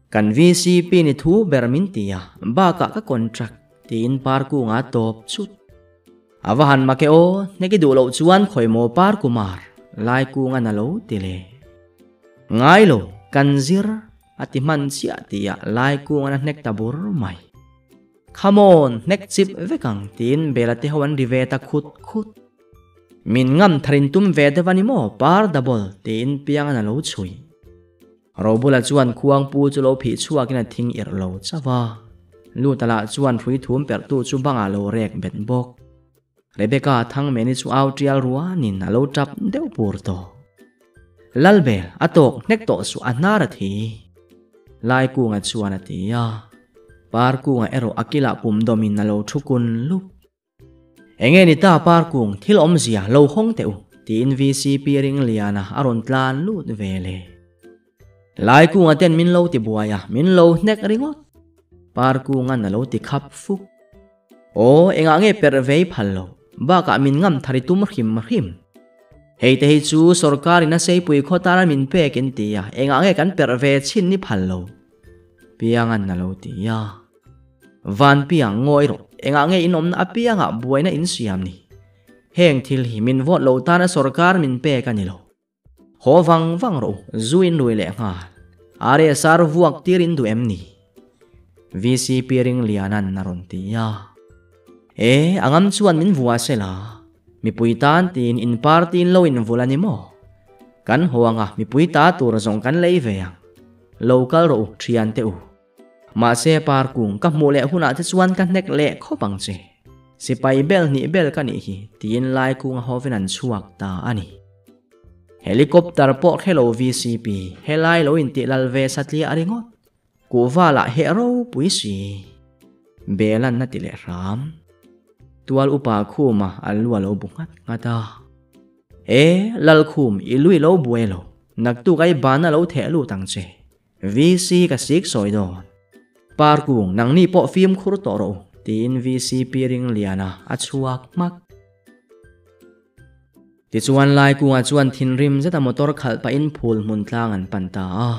Kan VCP ni thu ber min ti a, bakah ka contract, tiin par kunga a tawp chut. A va han mak e aw, hnek i duh loh chuan khawi maw par kumar, lai kunga na lo ti le. Ngai lo, kan zir. A ti hman chiah tihah Laikungan a hnek ta bur mai. Come on, hnek chip vek ang tiin Bela te ho an ri ve ta khut khut. Min ngam tharin tum ve deuh a ni maw par double tiin Piangan a lo chhui. Robula chuan khuangpu chu lo phih chhuakin a thing irh lo chauh a. Luta lah chuan hrui thum perhtu chu bangah lo rek bet bawk. Rebecca Thangmeni chu au tial ruanin a lo tap deuh pur tawh. Lalbel a tawk hnek tawh suh a hnar a thi. Laikunga chuan a ti a. Parkunga erawh a kilah pum dawmin a lo thu kun lup. Enge ni ta Parkung thil awmzia lo hawng teh u tiin VCP Ringliana a rawn tlan lut ve le. Laikunga ten min lo ti buai a, min lo hnek ringawt. Parkungan a lo ti khap fuk. Aw, engah nge perh vei phal lo, bakah min ngam thar i tum hrim hrim. Hei te hi chu sorkarin a seipui khaw tana min pek in ti a, engah nge kan perh ve chhin ni phal lo? Piangan a lo ti a. Van piang ngawi rawh, engah nge in awmna apiangah buaina in siam ni? Heng thil hi min vote lo tana sorkar min pek a ni lo. Haw vang vang rawh u, zu in rui leh nghal. RSR vuak tir in duh em ni? VCP Ringliana'n a rawn ti a. E, a ngam chuan min vua se la. Mipui tan tiin in party in lo invul a ni maw? Kan haw anga mipui ta tur zawng kan lei ve ang. Lo kal rawh u, thiante u. Mahse parkung ka hmuh leh hunah te chuan ka hnek leh khawp ang che. Sipai bel hnih bel ka nih hi, tiin Laikunga hovin an chhuak ta a ni. Helicopter pawh hre lo vcp helai lo intih lal ve satliah ringawt. Kuhva lah heh ropui si. Belan a ti leh hram. Tual upa khuma a lu a lo bu nghat nghat a. E, Lalkhum i lui lo buai lo, naktuk ai bana lo theh lut ang che. VC ka sik sawi dawn. Parkung, nangni pawh fimkhur tawh rawh u, tiin VC Pi Ringliana a chhuak hmak. Tichuan Laikunga chuan thinrim zeta motor khalh pahin phul hmun tlang an pan ta a.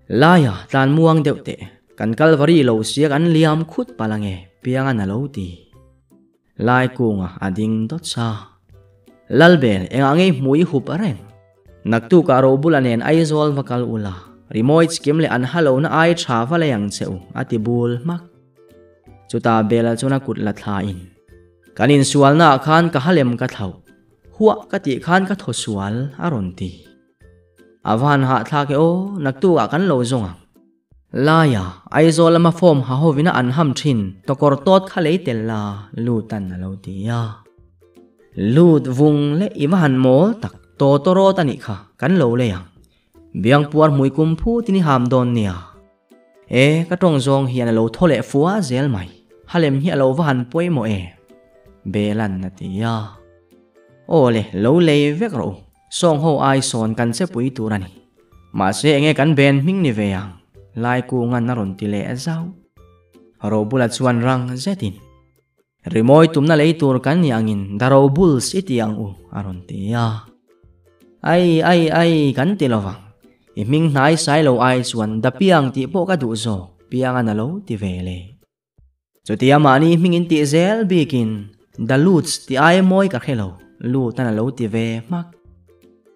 Laia tlan muang deuh teh, kan Kalvari lo sia kan liam khut palh ange, Piangan a lo ti. Laikunga a ding dawt sa. Lalbel, engah ngei hmu i hup reng? Naktukah Robula nen Aizawl va kal ula, rimawi chikim leh an halo na ai tha va lei ang che u, a ti bul hmak. Chutah Bela chuan a kut la thlain, Kan insualnaah khan ka halem ka thlauh, huah ka tih khan ka thaw sual, a rawn ti. A va han hahthlak e aw, naktukah kan lo zawng ang. Laia, Aizawl lama form ha hovina an ham thin, tawkawr tawt kha lei tel la, Lutan a lo ti a. Lut vung leh i va han mawl tak, tawtawrawt a nih kha, kan lo lei ang. Biangpuar hmui kum phutin i ham dawn nia. E, ka tawng zawng hian a lo thaw leh fua zel mai, halem hi a lo va han pawimawh e. Belan a ti a. Aw le, lo lei vek rawh u. Sawng ho ai sawn kan che pui tur a ni. Mahse enge kan ben hming ni ve ang? Laikungan a rawn ti leh zauh. Robula chuan rang zetin, Rimawi tumna lei tur kan ni angin The Robuls i ti ang u, a rawn ti a. Ai, ai, ai, kan ti lo vang. I hming hnai sai lo ai chuan The Piang tih pawh ka duh zawk, Piangan a lo ti ve le. Chutia mahni hming in tih zel bikin The Luts tih ai mawi ka hre lo, Lut an a lo ti ve hmak.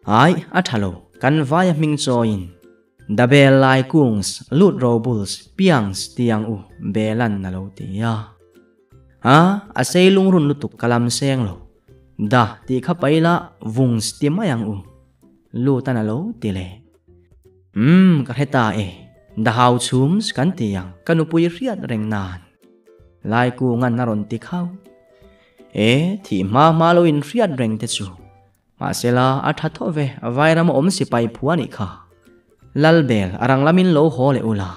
Ai, a tha lo, kan vaia hming chawiin The Bel Lai Kungs, Lut Robuls, Piangs ti ang u, Belan a lo ti a. Ha, a sei lungrun lutuk ka lam seng lo. Da tih kha paila Vungs ti mai ang u, Lut an a lo ti leh. Umm, ka hre ta e. The hau chhums kan ti ang, ka nupui hriat reng nan. Laikungan a rawn ti khau. E, thih hma hma lo in hriat reng te chu. Mahsela, a tha thaw ve, vairam a awm sipai phu a nih kha. Lalbel, a rang lamin lo haw leh ula.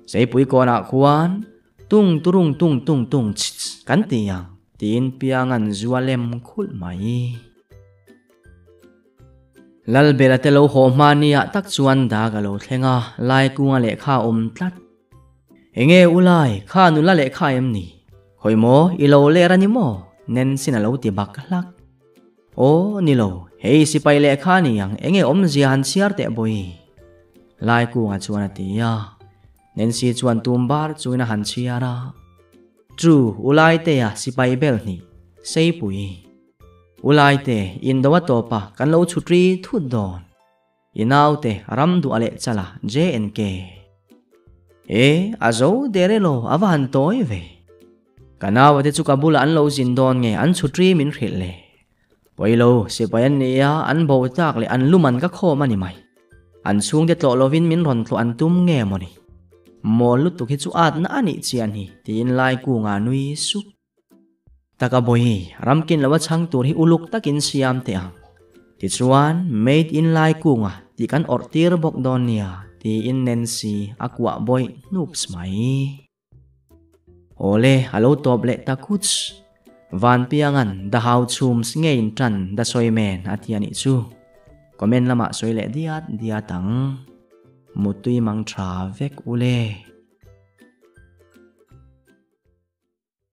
Seipui kawnah khuan, tung turung tung tung tung chhs kan ti ang, tiin Piangan zu a lem khulh mai. Lalbela te lo haw hma nia tak chuan dak a lo thleng a, Laikunga lehkha a awm tlat. Enge u Lai, kha nula lehkha em ni? Khawi maw, i lo ler a ni maw? Nancy-n a lo ti bak hlak. Aw, ni lo, hei sipai lehkha a ni ang, enge awmzia han chhiar teh bawi? Laikunga chuan a ti a. Nancy chuan tum bar chuin a han chhiar a. Chu, u Laitea sipai bel hnih, Seipui. U Laite, in do a tawp a, kan lo chhut ri thut dawn. I naute ram duh a leh chala JNK. E, a zo der e lo, a va han tawi ve. Ka naua te chu ka bulah an lo zin dawn nge an chhutri min hrilh le. Pawilo, sipai an ni a, an bo tak leh an lum an ka khawm a ni mai. An chhungte tlawh lovin min rawn tlawh an tum nge mawni. Mawl lutuk hi chu atna a nih chian hi, tiin Laikunga nui sup. Taka bawi, ramkin lo a chhang tur hi uluk takin siam teh ang. Tichuan, Made in Laikunga tih kan awrh tir bawk dawn nia, tiin Nancy a kuah bawih hnups mai. Awle, a lo tawp leh ta khuch. Vanpiangan The Hau Chhums ngeiin tan The Sawimen a ti a nih chu. Comment lamah sawi leh diat diat ang. Mutui mang tha vek ule.